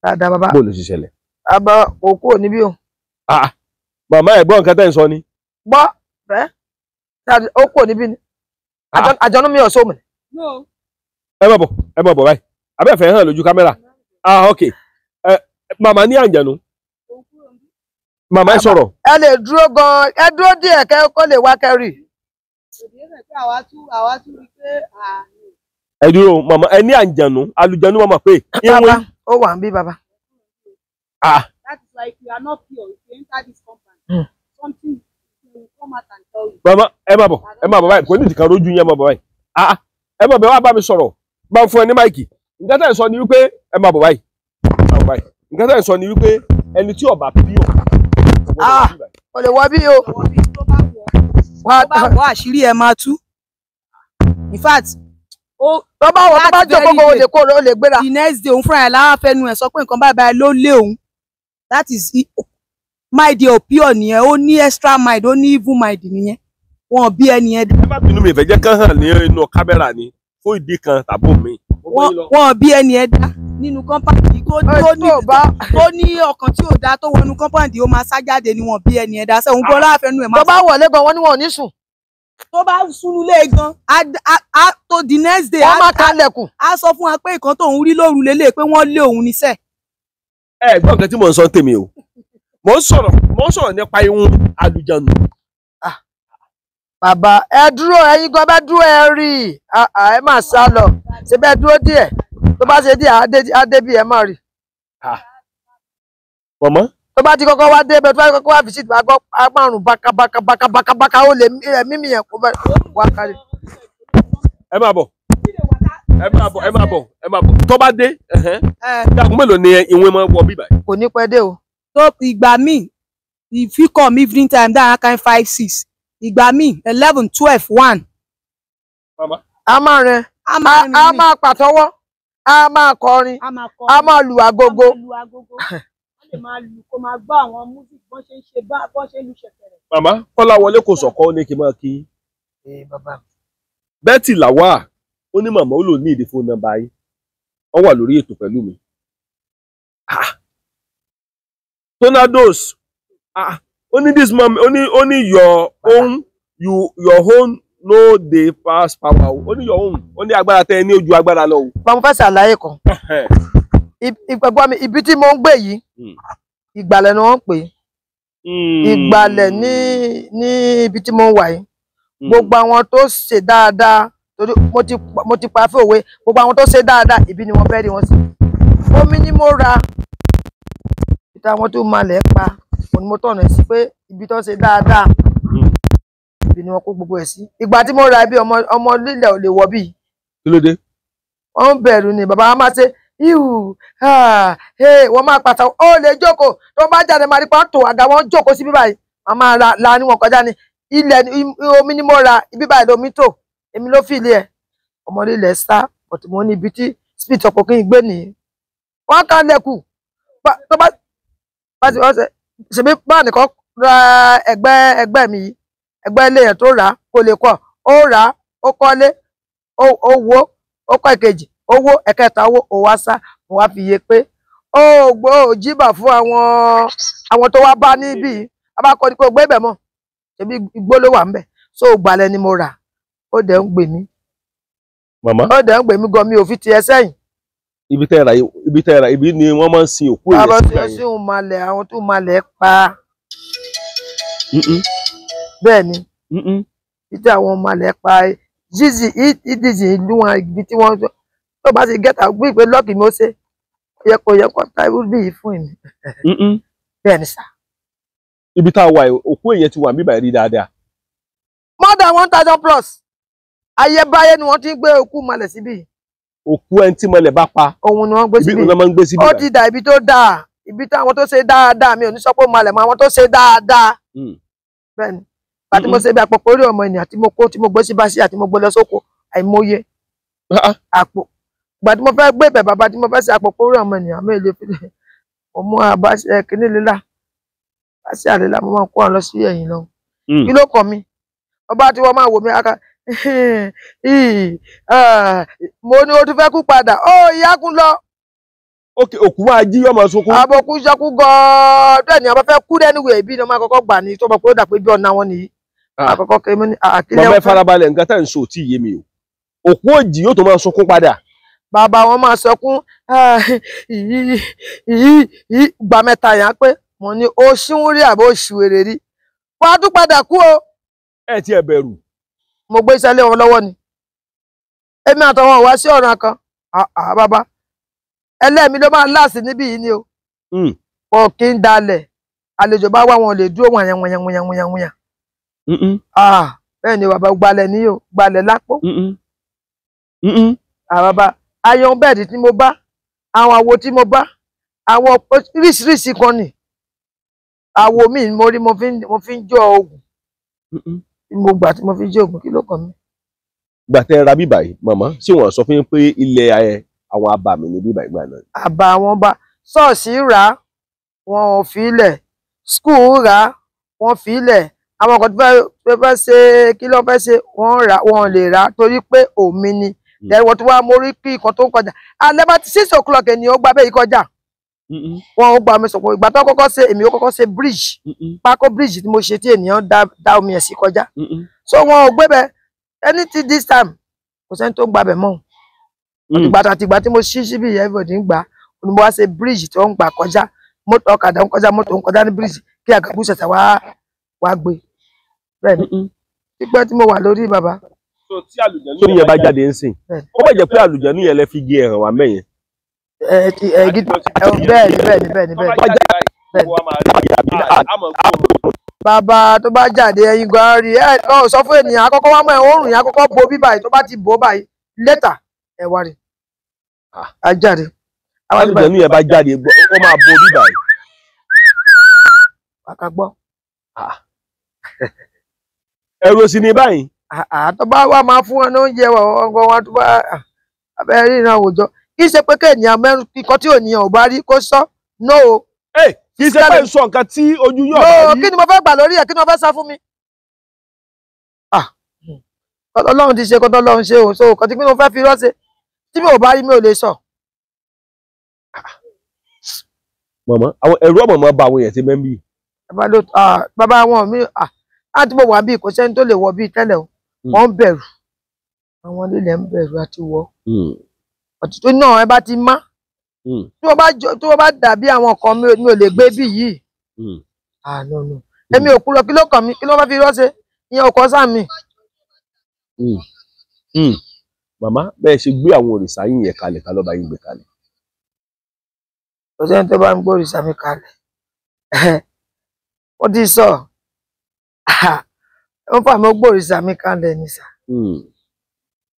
Dáadáa, bàbá. Bó ló ṣe ṣẹlẹ̀? Bàbá, òkú ò níbí o. Ah, màmá, ẹ̀gbọ́n nǹkan tẹ́ ń sọ ni. Gbọ́ fẹ́ ó kò níbí ni àjọ̀nú mi ò sómi. Ẹ má bọ̀, ẹ má bọ̀ báyìí, abẹ́fẹ́ hàn lójú kámẹ́rà. Ah, ok. Ẹ màmá ní àǹjẹ̀nu, màmá ẹ sọ̀rọ̀. Ẹ lè dúró gan, ẹ dúró díẹ̀ kẹ́ kó lè wá kẹ́rì. Ẹ dúró, màmá, ẹ ní àǹjẹ̀nu, àlùjẹ̀nu, màmá pé Bàbá, ó wà ń bí, bàbá. Ah. That is why if you are not pure, if you enter this compound, something will come out and tell you. Màmá, ẹ má bọ̀, ẹ má bọ̀ báyìí, kò ní ìdìkan rójú yín. Ẹ má bọ̀ báyìí. Ah, ẹ má bẹ̀ wá bá mi sọ̀rọ̀, bá ń fún ẹ ní máìkì. Nǹkan tẹ́ ẹ sọ ni wípé, ẹ má bọ̀ báyìí, ẹ má bọ̀ báyìí, nǹkan tẹ́ ẹ sọ ni wípé ẹni tí ó bá pure. Ah, kò lè wọ bí o. Tó bá wọ, àṣírí ẹ máa tú. In fact, ó tó bá wọ, tó bá jókòó kó o lè kó o lè gbéra. The next day, òun fúnra ẹ̀ láwa fẹnu ẹ̀ sọ pé nǹkan báyìí báyìí ló lé òun. That is mind ò pure nìyẹn, ó ní extra mind, ó ní evil mind nìyẹn. Wọn bí ẹni yẹn. Ẹ má bínú, mi ìfẹ́ jẹ́ kán hàn ní inú kámẹ́rà ni fún ìdí kan tàbí mi. Wọn bí ẹni yẹn dá nínú compound tó ní tó ní ọkàn tí ò dáa, tó wọnú compound, ó máa sá jáde ni. Wọn bí ẹni yẹn dá sẹ́wọ̀n gbọ́ láàfẹ́nu ẹ̀ tó bá wọlé gan, wọ́n ní wọn ò ní sùn. Tó bá súnú lé gan, tó the next day, wọ́n máa kalẹ̀kùn. Á sọ fún wa pé nǹkan tóun rí lóru lélẹ̀, pé wọ́n lé òun níṣẹ́. Ẹ gbọ́ nǹkan tí mò ń sọ tèmi o, mò ń sọ̀rọ̀ nípa ihun àlùjànnú. Bàbá, ẹ dúró, ẹ̀yin gan bá dúró, ẹ rí i, ẹ má sá lọ, ṣe bẹ́ẹ̀ dúró díẹ̀, tó bá ṣe díẹ̀ á dé bí ẹ má rí. Mọ̀mọ́. Tó bá ti kọ́kọ́ wá dé bẹ́ẹ̀, tó bá ti kọ́kọ́ wá visit, wá gbọ́ márùn bákà bákà bákà bákà bákà, ó lè mímì yẹn kó bẹ́ẹ̀ wá kárí. Ẹ máa bọ̀, ẹ máa bọ̀, ẹ máa bọ̀, ẹ máa bọ̀. Tó bá dé, dàgún mélòó ni ìwé máa wọ bíbá? Kò ní pẹ́ dé o. Tó ìgbà míì, if you come evening time, that kind 5, 6, ìgbà míì 11, 12, 1. A máa rìn, a máa pàtọ́wọ́, a máa kọrin, a máa lu agogo. Wọ́n lè máa lù kó máa gbọ́ àwọn music bọ́n ṣe ń ṣe, bọ́n ṣe ń lu ṣẹ̀kẹ̀rẹ̀. Màmá Kọ́láwọlé kò sọ̀kọ́, ó ní kí n máa kí. Betty Lawal, ó ní màmá ó lò ní ìdí fóònù nọ́mbà yín, wọ́n wà lórí ètò pẹ̀lú mi. Tornadoes, ó ní this mom, ó ní your own, you your own no dey pass power o. Ó ní your own, ó ní agbára tẹ ẹ ní ojú agbára lọ o. Bàbá, mo fẹ́ ṣàlàyé kan. Ìgbàgbọ́ mi, ibi tí mo ń gbé yìí, ìgbàlẹ̀ ni wọ́n ń pè é, ìgbàlẹ̀ ní ibi tí mo ń wà yìí. Gbogbo àwọn tó ṣe dáadáa, torí mo ti pa fún òwe, gbogbo àwọn tó ṣe dáadáa, ibi ni wọ́n fẹ́ rí wọn sí. Omi ni mo ra ibi táwọn tó máa lẹ̀ pa òun ni mo tọ̀nà sí pé ibi tó ṣe dáadáa, ibi ni wọ́n kó gbogbo ẹ̀ sí. Ìgbà tí mo ra ibi, ọmọ lílẹ̀ ò lè wọ bíi. Kí ló dé? Wọ́n ń bẹ̀rù ni, bàbá wa máa ṣe ihu wọ́n máa pàtàkì, ó lè jókòó. Tó bá jáde, máa rí pàtó àga wọn jókòó sí bíbáyìí, wọ́n máa ra la ní wọn kọjá ní ilẹ̀. Omi ni mo ra ibi báyìí, lomi tó èmi ló fi ilé ẹ̀, ọmọdé ilẹ̀ sá ọ̀tún. Mo ní ibi tí spirit ọkọ̀ kí n gbé nìyí, wọ́n kàn lẹ́kù tó bá bá ti wọ́n ṣe ṣèbí bá nìkan ra ẹgbẹ́ mi yìí, ẹgbẹ́ ilé yẹn tó rà á kò lè kọ́, ó rà á, ó kọ́lé, ó wó, ó kọ́ ìkejì, owó ẹ̀kẹta, owó ò wá sá. Mo wá fi yé pé ó gbọ́ ò jíbà fún àwọn tó wá bá níbí abákọ́ ni pé ó gbé ibẹ̀ mọ́, ṣebí igbó ló wà ńbẹ̀. So gbalẹ̀ ni mo rà, ó dẹ̀ ń gbè mí. Màmá. Ó dẹ̀ ń gbè mí gan, mi ò fi tiẹ̀ sẹ́yìn. Ibi tẹ́ ra ibi ni wọ́n máa ń sin òkú èèyàn sígbà yẹn. Àwọn tí ó malẹ̀, àwọn tó malẹ̀ pa. Bẹ́ẹ̀ ni, títí àwọn malẹ̀ pa zizi ìdíjì ìlú wọn, ibi tí wọ́n tó bá ti gẹ́ta gbé pé lọ́ọ̀kì mi ó ṣe. Yẹ kó yẹ kó ta irú bí yìí fún mi. Bẹ́ẹ̀ ni sà. Ibi tá a wà òkú èèyàn ti wà níbà rí dáadáa. More than 1,000 plus. Ayébáyé ni wọ́n ti ń gbé òkú malẹ̀ síbí. Òkú ẹni tí mọlẹ̀ bá pa. Òun ni wọ́n gbé síbí. Ibi máa ń gbé síbí. Ó ti dà ibi tó dáa. Ibi táwọn tó ṣe dáadáa mi ò ní sọ pé malẹ̀ mọ́ àwọn tó ṣe dáadáa. Bẹ́ẹ̀ ni. Àti mo ṣe bí àpòpọ̀ orí ọmọ ènìyàn tí mo kó tí mo gbé sí báṣí àti mo gbé lọ sóko àìmọye àpò. Ìgbà tí mo fẹ́ gbé ibẹ̀ bàbá tí mo fẹ́ ṣe àpòpọ̀ orí ọmọ ènìyàn mi lè fi mo mú àbáṣe kíní lílà báṣí àlélà mo máa kó àwọn lọ sí ẹ̀yìn lọ. Kí ló kàn mí? Ọba tí wọ́n máa wò mí aka mo ní o tún fẹ́ kú padà ó ìyá kún lọ. Ókè òkú máa jí ọmọ sunkún. Àbòkú sọkú gan-an bẹ́ẹ̀ ni àwọn fẹ́ kú dẹ́nuwẹ̀ ibi ni wọ́n máa kọ́kọ́ gbà ní tó mọ̀ pé ó dà pé bí ọ̀nà wọn nìyí. Àkọ́kọ́ kí mi ní àkílẹ̀ Bàbá ẹ farabalẹ̀ nǹkan tá à ń sọ tí yé mi o. Òkú òjì yóò tó máa sunkún padà. Bàbá wọn máa sọkún gbà mẹ́ta yẹn pé mo ní o ṣíwún rí àbó ṣìwèrè rí. Wàá tún padà kú o. Ẹ ti ẹ bẹ̀rù. Mo gbé iṣẹ́ lé wọn lọ́wọ́ ni. Èmi àtàwọn wá sí ọ̀ràn kan. Bàbá ẹlẹ́mi ló máa láàsì níbí yìí ni o. Wọn kì í dalẹ̀. Àlejò bá wá wọn lè dúró wọ̀nyẹn wọ̀nyẹn wọ̀nyẹn wọ̀nyẹn wọ̀nyẹn. Bẹ́ẹ̀ ni bàbá gbalẹ̀ ní o gbalẹ̀ lápò. Bàbá ayan bẹ́ẹ̀dì tí mo bá àwọn àwo tí mo bá àwọn oríṣiríṣi kan ni àwo mi mo rí mo fi ń jó oògùn. Mo gbà tí mo fi jó oògùn kí ló kàn mí. Gbà tẹ́ ra bíbà yìí màmá ṣé wọ́n sọ fún yín pé ilẹ̀ àwọn abàmì ní bíbà ìgbà náà. Àbá wọn bá ṣọ́ọ̀ṣì rà wọn ò fi ilẹ̀ skul rà wọn fi ilẹ̀ àwọn kan tó fẹ́ ṣe kí ló fẹ́ ṣe wọ́n rà wọn lè rà torí pé òmi ni lẹ́wọ̀n tó wá mórí kí nǹkan tó ń kọjá alẹ́ bá ti 6 o'clock ènìyàn ó gba bẹ́ẹ̀ yìí kọjá wọn ò gba omi sọ̀pọ̀ ìgbà tó kọ́kọ́ ṣe èmi ó kọ́kọ́ ṣe bridge pákó bridge tí mo ṣe tí ènìyàn dá omi ẹ̀ sí kọjá so wọn ò gbé bẹ anything this time kò sẹ́ni tó ń gbabẹ̀ mọ́ ìgbà àti ìgbà tí mo ṣí síbi everybody ń gbà ni mo wá ṣe bridge tó ń gbà kọjá mọ́tò ọ̀kadà ń kọjá mọ́tò ń kọjá ní bridge kí àgàbù ṣẹ̀ṣẹ̀ wá gbé bẹ́ẹ̀ ni pípẹ́ tí mo wà lórí bàbá. Tí àlùjànnú yẹn bá jáde ń sìn ó bá jẹ́ pé àlùjànnú yẹn lẹ fi gé ẹ̀hàn wá mẹ́yẹn. Bẹ́ẹ̀ ni bẹ́ẹ̀ ni. Bàbá tó bá jáde ẹyin gan rí ẹ ọ sọ fún ènìyàn àkọ́kọ́ wá mọ ẹ òórùn yẹn àkọ́kọ́ bo bíbáyìí tó bá ti bò báyìí lẹ́tà ẹ wá rí a jáde. Àlùjànnú yẹn bá jáde ó máa bo bíbáyìí. Kàkà gbọ́. Ẹ̀rù sì ni báyìí. Àtọ́ bá wà máa fún wọn ní oúnjẹ ọgọ́ wọn tó bá abẹ́rẹ́ ìran àwùjọ kì í ṣe pé kéèyàn mẹ́rin kíkọ́ tí ònìyàn ò bá rí kó sọ no o. Kì í ṣe pé sọ nǹkan tí ojú yóò bá rí. Kí ni mo fẹ́ gbà lórí ẹ̀ kí ni mo fẹ́ sọ fún mi. Ọlọ́run ti ṣe kọ́tọ́ Ọlọ́run ṣe o so kọ́ tí mo fẹ́ fi rọ́ṣe tí mi ò bá rí mi ò lè sọ. Màmá àwọn ẹ̀rù ọmọ máa bá àwọn èèyàn ti mẹ́ńbì. Bàbá wọn mi àti mo wà bíi kò sẹ́ni tó lè wọ bíi tẹ́lẹ̀ o wọ́n ń bẹ̀rù àwọn lílẹ̀ ń bẹ̀rù àti wọ́ ọ̀tútù náà ẹ bá ti má tí wọ́n bá dàbí àwọn kan mi ò lè gbé bí yìí no no èmi ò kú lọ kí ló kàn mí kí ló fẹ́ fi rọ́ṣẹ́ ìyẹn ò kọ́ sáà mi. Màmá bẹ́ẹ̀ ṣe gbé àwọn òrìṣà yín yẹn kalẹ̀ ká lọ́ba yín gbé kalẹ̀. Kò sẹ́ni tó bá ń gbé òrìṣà mi kalẹ̀ wọ́n ti sọ wọ́n fà mí ó gbòrìṣà mi kalẹ̀ ní sà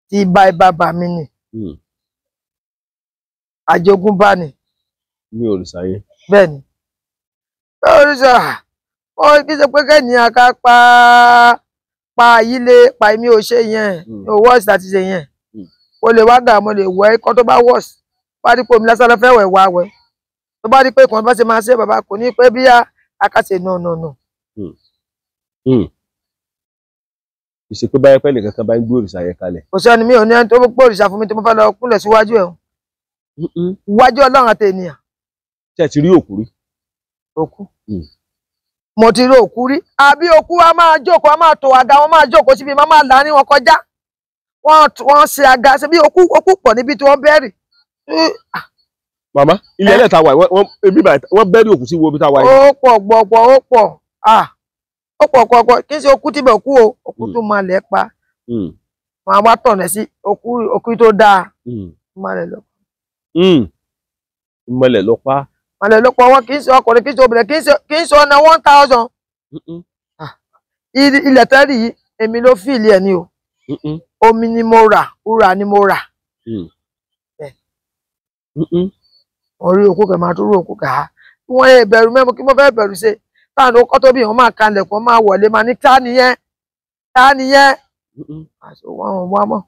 tí ibà bàbá mi nì àjogúnbá ni. Ní òrìṣà yẹn. Bẹ́ẹ̀ ni òrìṣà wọ́n kì í ṣe pé kẹ́nìyàn ká pa pa yílé pa èmi ò ṣe yẹn ò wọ́ọ̀sì láti ṣe yẹn mo lè wá gà mo lè wọ ẹ̀kọ́ tó bá wọ́ọ̀sì bá rí pé omi lásán lọ fẹ́ wẹ̀ wá wẹ̀ tó bá rí pé ìkànnì bá ṣe máa ṣe bàbá kò ní pé bí akásẹ̀ no no no. Ìṣe pé báyẹn pẹ́ẹ́lí kankan bá ń gbé òrìṣà yẹn kalẹ̀. Kò sẹ́ni mi ò ní ẹni tó gbé òrìṣà fún mi tí mo fẹ́ lọ kúnlẹ̀ síwájú ẹ̀ wájú Ọlọ́run àti ènìyàn. Ṣé ẹ ti rí òkú rí? Òkú. Mo ti rí òkú rí. Àbí òkú a máa jókòó a máa tò àga wọn máa jókòó síbi máa máa là ní wọn kọjá. Wọ́n ṣe àga ṣe bí òkú pọ̀ níbi tí wọ́n bẹ́rì. Màmá ilé ẹlẹ́ta wà wọ́n bẹ́rì òkú sí wo ibi tá a wà yìí. Ó pọ̀ gbọ̀gbọ̀ ó pọ̀ ó pọ̀ pọ̀ kí n ṣe òkú tí bẹ̀ kú o òkú tó máa lẹ̀ pa máa wá tọ̀nà sí òkú tó dáa máa lẹ̀ lọ. Ìmọ̀lẹ̀ ló pa. Ìmọ̀lẹ̀ ló pa wọ́n, kì í ṣe ọkùnrin, kì í ṣe obìnrin, kì í ṣe ọ̀nà 1000. Ilẹ̀ tẹ́rì yìí èmi ló fìlì ẹ̀ ni o. Omi ni mo rà, wúrà ni mo rà. Orí òkú kẹ̀ máa dúró òkú kà á. Wọ́n yẹ bẹ̀rù mẹ́mu kí mo fẹ́ bẹ̀rù ṣe. Táwọn ọkọ tó bí wọn máa kanlẹ̀ kó máa wọlé máa ní tá nìyẹn, tá nìyẹn. Àti wọn wá mọ́,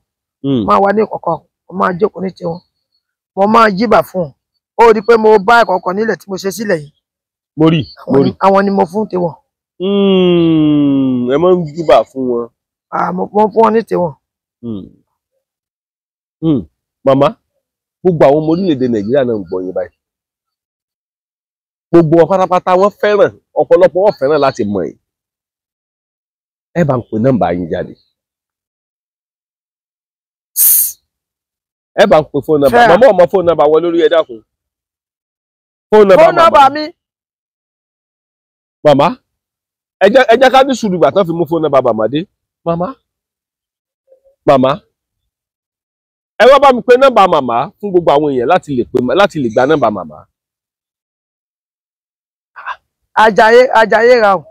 máa wà ní ìkọ̀kọ̀, wọ́n máa jókòó ní tiwọn. Mo máa jíbà fún un. Ó rí i pé mo bá ìkọ̀kọ̀ nílẹ̀ tí mo ṣe sílẹ̀ yìí. Mo rí, mo rí. Àwọn ni mo fún tiwọn. Ẹ máa ń júbà fún wọn. Mo fún wọn ní tiwọn. Màmá, gbogbo àwọn ọmọ orílẹ̀-èdè Nàìjíríà náà ń gbọ́ yín báyìí. Gbogbo wọn pátápátá wọ́n fẹ́ràn, ọ̀pọ̀lọpọ̀ wọ́n fẹ́ràn láti mọ̀ yín. Ẹ bá ń pè nọ́mbà yín jáde. Ẹ bá ń pè fóònù nọ́mbà. Màmá ọmọ fóònù nọ́mbà wọ lórí, ẹ dákun. Fóònù nọ́mbà mi. Màmá, ẹ jẹ́ ká ní sùúrù ìgbà tán fi mú fóònù nọ́mbà màmá dé. Màmá, màmá, ẹ wá bá mi pè nọ́mbà màmá fún gbogbo àwọn èèyàn láti lè pè, láti lè gba nọ́mbà màmá. Àjàyè, Àjàyè ra o.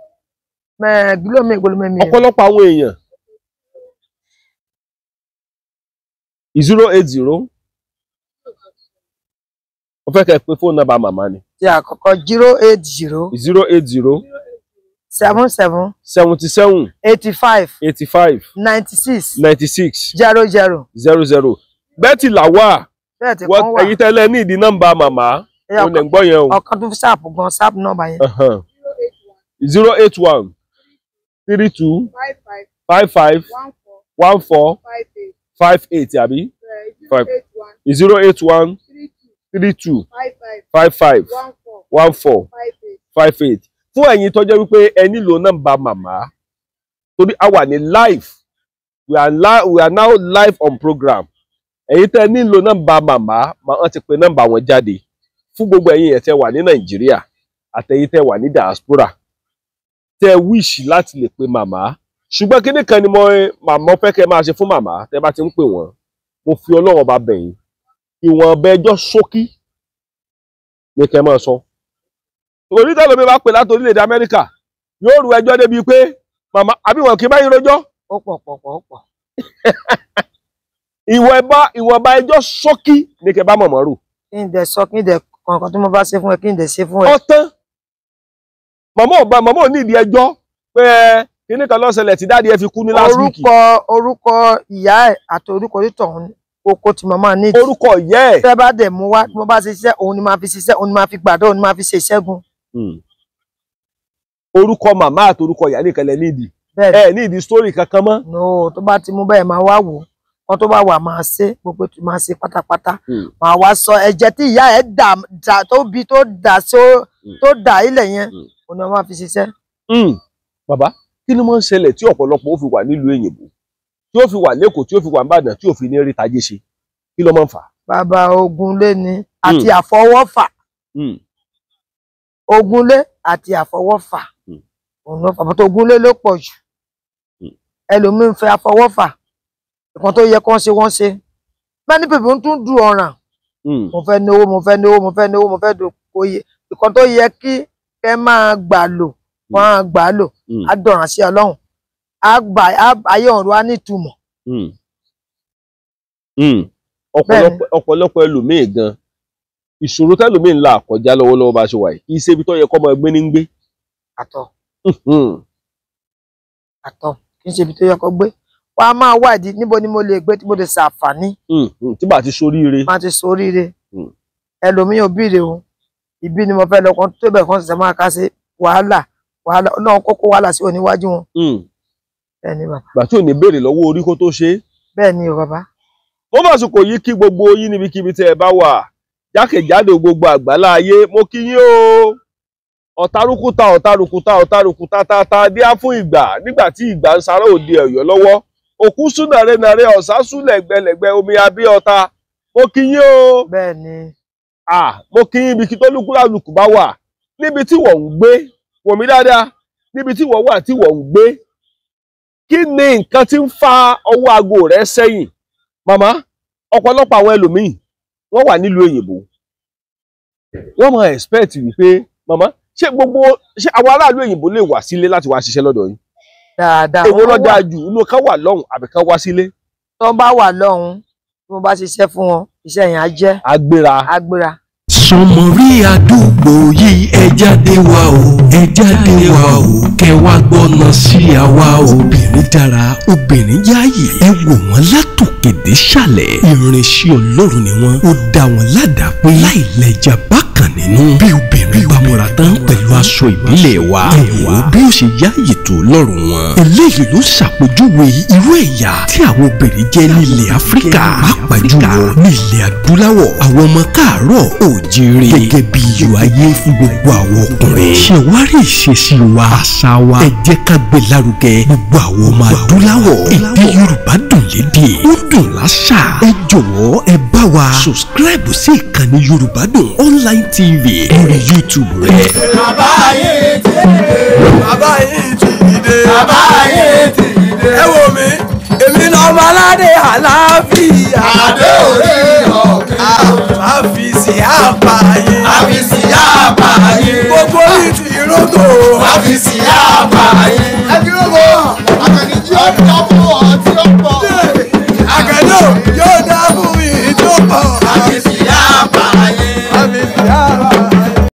Mẹ gílómi ìgbòlómi mi. Ọ̀pọ̀lọpọ̀ àwọn èèyàn 080. Mo fẹ́ kẹ́ ẹ pè fóònù nọ́mbà màmá ni. Ti àkọ́kọ́ 080. 080. 77. 77. 85. 85. 96. 96. 00. 00. Bẹ́ẹ̀tì làwà. Bẹ́ẹ̀tì kan wà. Ẹ̀yin tẹ́lẹ̀ ní ìdí nọ́mbà màmá. Òun lè ń gbọ́ yẹn o. Ọ̀kan tó fi sáàpù gan, sáàpù nọ́mbà yẹn. 081 32 55 14 58 àbí? 081 32 55 14 58. Fún ẹ̀yin tó jẹ́ wípé ẹ nílò nọ́mbà màmá, torí a wà ní live, we are now live on program. Ẹ̀yin tẹ́ nílò nọ́mbà màmá, wọ́n ti pe nọ́mbà wọn jáde. Fún gbogbo ẹ̀yin tẹ́ wà ní Nàìjíríà àtẹ̀yin tẹ́ wà ní diaspora, tẹ́ wish láti lè pe màmá. Ṣùgbọ́n kíní kan ni mo màmá fẹ́ kẹ́ máa ṣe fún màmá tẹ́ bá ti ń pè wọ́n. Mo fi Ọlọ́run ọba bẹ̀ yín, ìwọ̀nba ẹjọ́ ṣókí ni kẹ́ máa sọ. Torí tẹ́lẹ̀ mi bá pè láti orílẹ̀-èdè Amẹ́ríkà, yóò rú ẹjọ́ débi pé màmá àbí wọn kì í bá yín rojọ́. Ó pọ̀ pọ̀ pọ̀ pọ̀. Ìwọ̀nba ẹjọ́ ṣókí ni kẹ́ bá mọ̀mọ́ rò. Kí n dẹ̀ sọ, kí n dẹ̀ kọ̀ọ̀kan tí mo bá ṣe fún ẹ, kí n dẹ̀ ṣe fún ẹ. Ọ̀tán. Màmá ò bá, màmá ò ní ìdí ẹjọ́ pé kíní kan ló ṣẹlẹ̀ tí dáàdi ẹ fi kú ní last week. Orúkọ ìyá ẹ̀ àti orúkọ onítọ̀hún oko tí màmá ní. Orúkọ ìyá ẹ̀. Tẹ́ bá dẹ̀ mú wá, tí mo bá ṣe iṣẹ́, òun ni máa fi ṣiṣẹ́, òun ni máa fi gbàdọ̀, òun ni máa fi ṣe ìṣẹ́gun. Orúkọ màmá àti orúkọ ìyá nìkan lẹ nídìí. Ẹ ní ìdí story kankan mọ́. No, tó bá ti mú bẹ́ẹ̀ máa wá wò ó. Kan tó bá wà máa ṣe, gbogbo tó máa ṣe pátápátá. Máa wá sọ ẹ̀jẹ̀ tí ìyá ẹ̀ dà tó bí tó dà tó dà ilẹ̀ yẹn, òun ni wọ́n máa fi ṣiṣẹ́. Bàbá, kí ló máa ń ṣẹlẹ̀ tí ọ̀pọ̀lọpọ̀ ó fi wà nílùú èyìnbó, tí ó fi wà lẹ́kọ̀ọ́, tí ó fi wà nìbàdàn, tí ó fi ní rí tajé ṣe? Kí ló máa ń fà á? Bàbá, ogunlé ni àti àfọwọ́fà. Ogunlé àti àfọwọ́fà. Òun ló fà, bàtà ogunlé ló pọ̀ jù. Ẹlòmíín fẹ́ àfọwọ́fà. Ìkan tó yẹ kán ṣe wọ́n ṣe. Many people ń tún du ọ̀ràn. Mo fẹ́ náwó, mo fẹ́ náwó, mo fẹ́ náwó, mo fẹ́ dòkòyè. Ìkan tó yẹ kí kẹ́ máa gbà lò, wọ́n á gbà lò. Á dọ̀ràn sí Ọlọ́run. Á gbà ayé ọ̀run á nítumọ̀. Ọ̀pọ̀lọpọ̀ ẹlòmíì gan, ìṣòro tẹ́lòmíì ń là kọjá lọ́wọ́lọ́wọ́ bá ṣe wà yìí, kì í ṣe ibi tó yẹ kó máa gbé ní ń gbé. Àtọ̀. Àtọ̀, kì í ṣe ibi tó yẹ kó gbé. Wọ́n á máa wádìí níbo ni mo lè gbé tí mo lè ṣàǹfààní. Tí bá ti ṣoríire. Má ti ṣoríire. Ẹlòmíì ò bíire o. Ibi ni mo fẹ́ lọ kan tó bẹ̀ kan ṣẹ̀ṣẹ̀ máa ká sí wàhálà, wàhálà, Ọlọ́run kókó wàhálà sí oníwájú wọn. Bẹ́ẹ̀ ni bàbá. Gbà tí ò ní béèrè lọ́wọ́ orí kó tó ṣe é. Bẹ́ẹ̀ ni o bàbá. Mo máa sùn kò yí kí gbogbo yín níbikíbi tẹ́ ẹ bá wà jákèjádò gbogbo àgbálá ayé, mo kí yín o. Ọ̀tárùkúta ọ̀tárùkúta ọ̀tárùkúta tata díá fún ìgbà nígbà tí ìgbà ń sará òde Ọ̀yọ́ lọ́wọ́. Òkú súnàrẹ́nàrẹ́ ọ̀sá súnlẹ̀gbẹ̀lẹ̀gbẹ̀ omi abẹ́ ọ̀ta. Mo kí yín o. Bẹ́ẹ̀ ni. Mo kí yín ibi kí tó lúkúlàlùkù bá wà, níbi tí wọ́n ń gbé, wò mí dáadáa, níbi tí wọ́n wà tí wọ́n ń gbé. Kí ni nǹkan tí ń fa ọwọ́ aago rẹ sẹ́yìn? Màmá, ọ̀pọ̀lọpọ̀ àwọn ẹlòmíì wọ́n wà nílùú òyìnbó, Wọ́n máa expect wípé màmá, ṣé gbogbo ṣé àwọn aráàlú òyìnbó lè wà sílé láti wá ṣiṣẹ́ lọ́dọ̀ yín? Dáadáa. Èwo ló dáa jù, inú ká wà lọ́hùn àbí ká wá sílé? Tó bá wà lọ́hùn, tí mo bá ṣiṣẹ́ fún wọn, iṣẹ́ yẹn á jẹ́. Agbéra. Agbéra. Sọmọrí àdúgbò yìí, ẹ jáde wá o, ẹ jáde wá o, kẹ́ wá gbọ́nà sí àwa o. Obìnrin dára, obìnrin yáàyè, ẹ wò wọ́n látòkè dé sàlẹ̀. Irinṣẹ́ Ọlọ́run ni wọ́n, ó dá wọn ládàá pé láì lẹ́jà bákan nínú. Bí obìnrin bá múra tán pẹ̀lú aṣọ ìbílẹ̀ wa, ẹ wò bí ó ṣe yáàyè tó lọ́rùn wọn. Eléyìí ló ṣàpèjúwe irú ẹ̀yà tí àwọn obìnrin jẹ́ nílẹ̀ Áfíríkà, pàápàá jùlọ ní ilẹ̀ adúláwọ̀. Àwọn ọmọ káàárọ̀ oòjíire gẹ́gẹ́ bí iyọ̀ ayé fún gbogbo àwọn ọkùnrin. Ṣé wá rí ìṣesí wa, àṣà wa, ẹ jẹ́ ká gbé lárugẹ gbogbo àwọn ọmọ adúláwọ̀. Èdè Yorùbá dùn lédè, ó dùn láṣà. Ẹ jọ̀wọ́ ẹ bá wa subscribe sí ìkànnì Yorùbá Dùn Online TV lórí YouTube rẹ. Bàbá yìí ti dé. Bàbá yìí ti dé. Bàbá yìí ti dé. Ẹ wò mí, èmi lọ́mọ aládé àlàáfíà. Adé òde ọ̀kẹ́. Àfìsí àpáyé. Àfìsí àpáyé. Gbogbo yìí ti rógò. Àfìsí àpáyé. Ẹ ti rógò.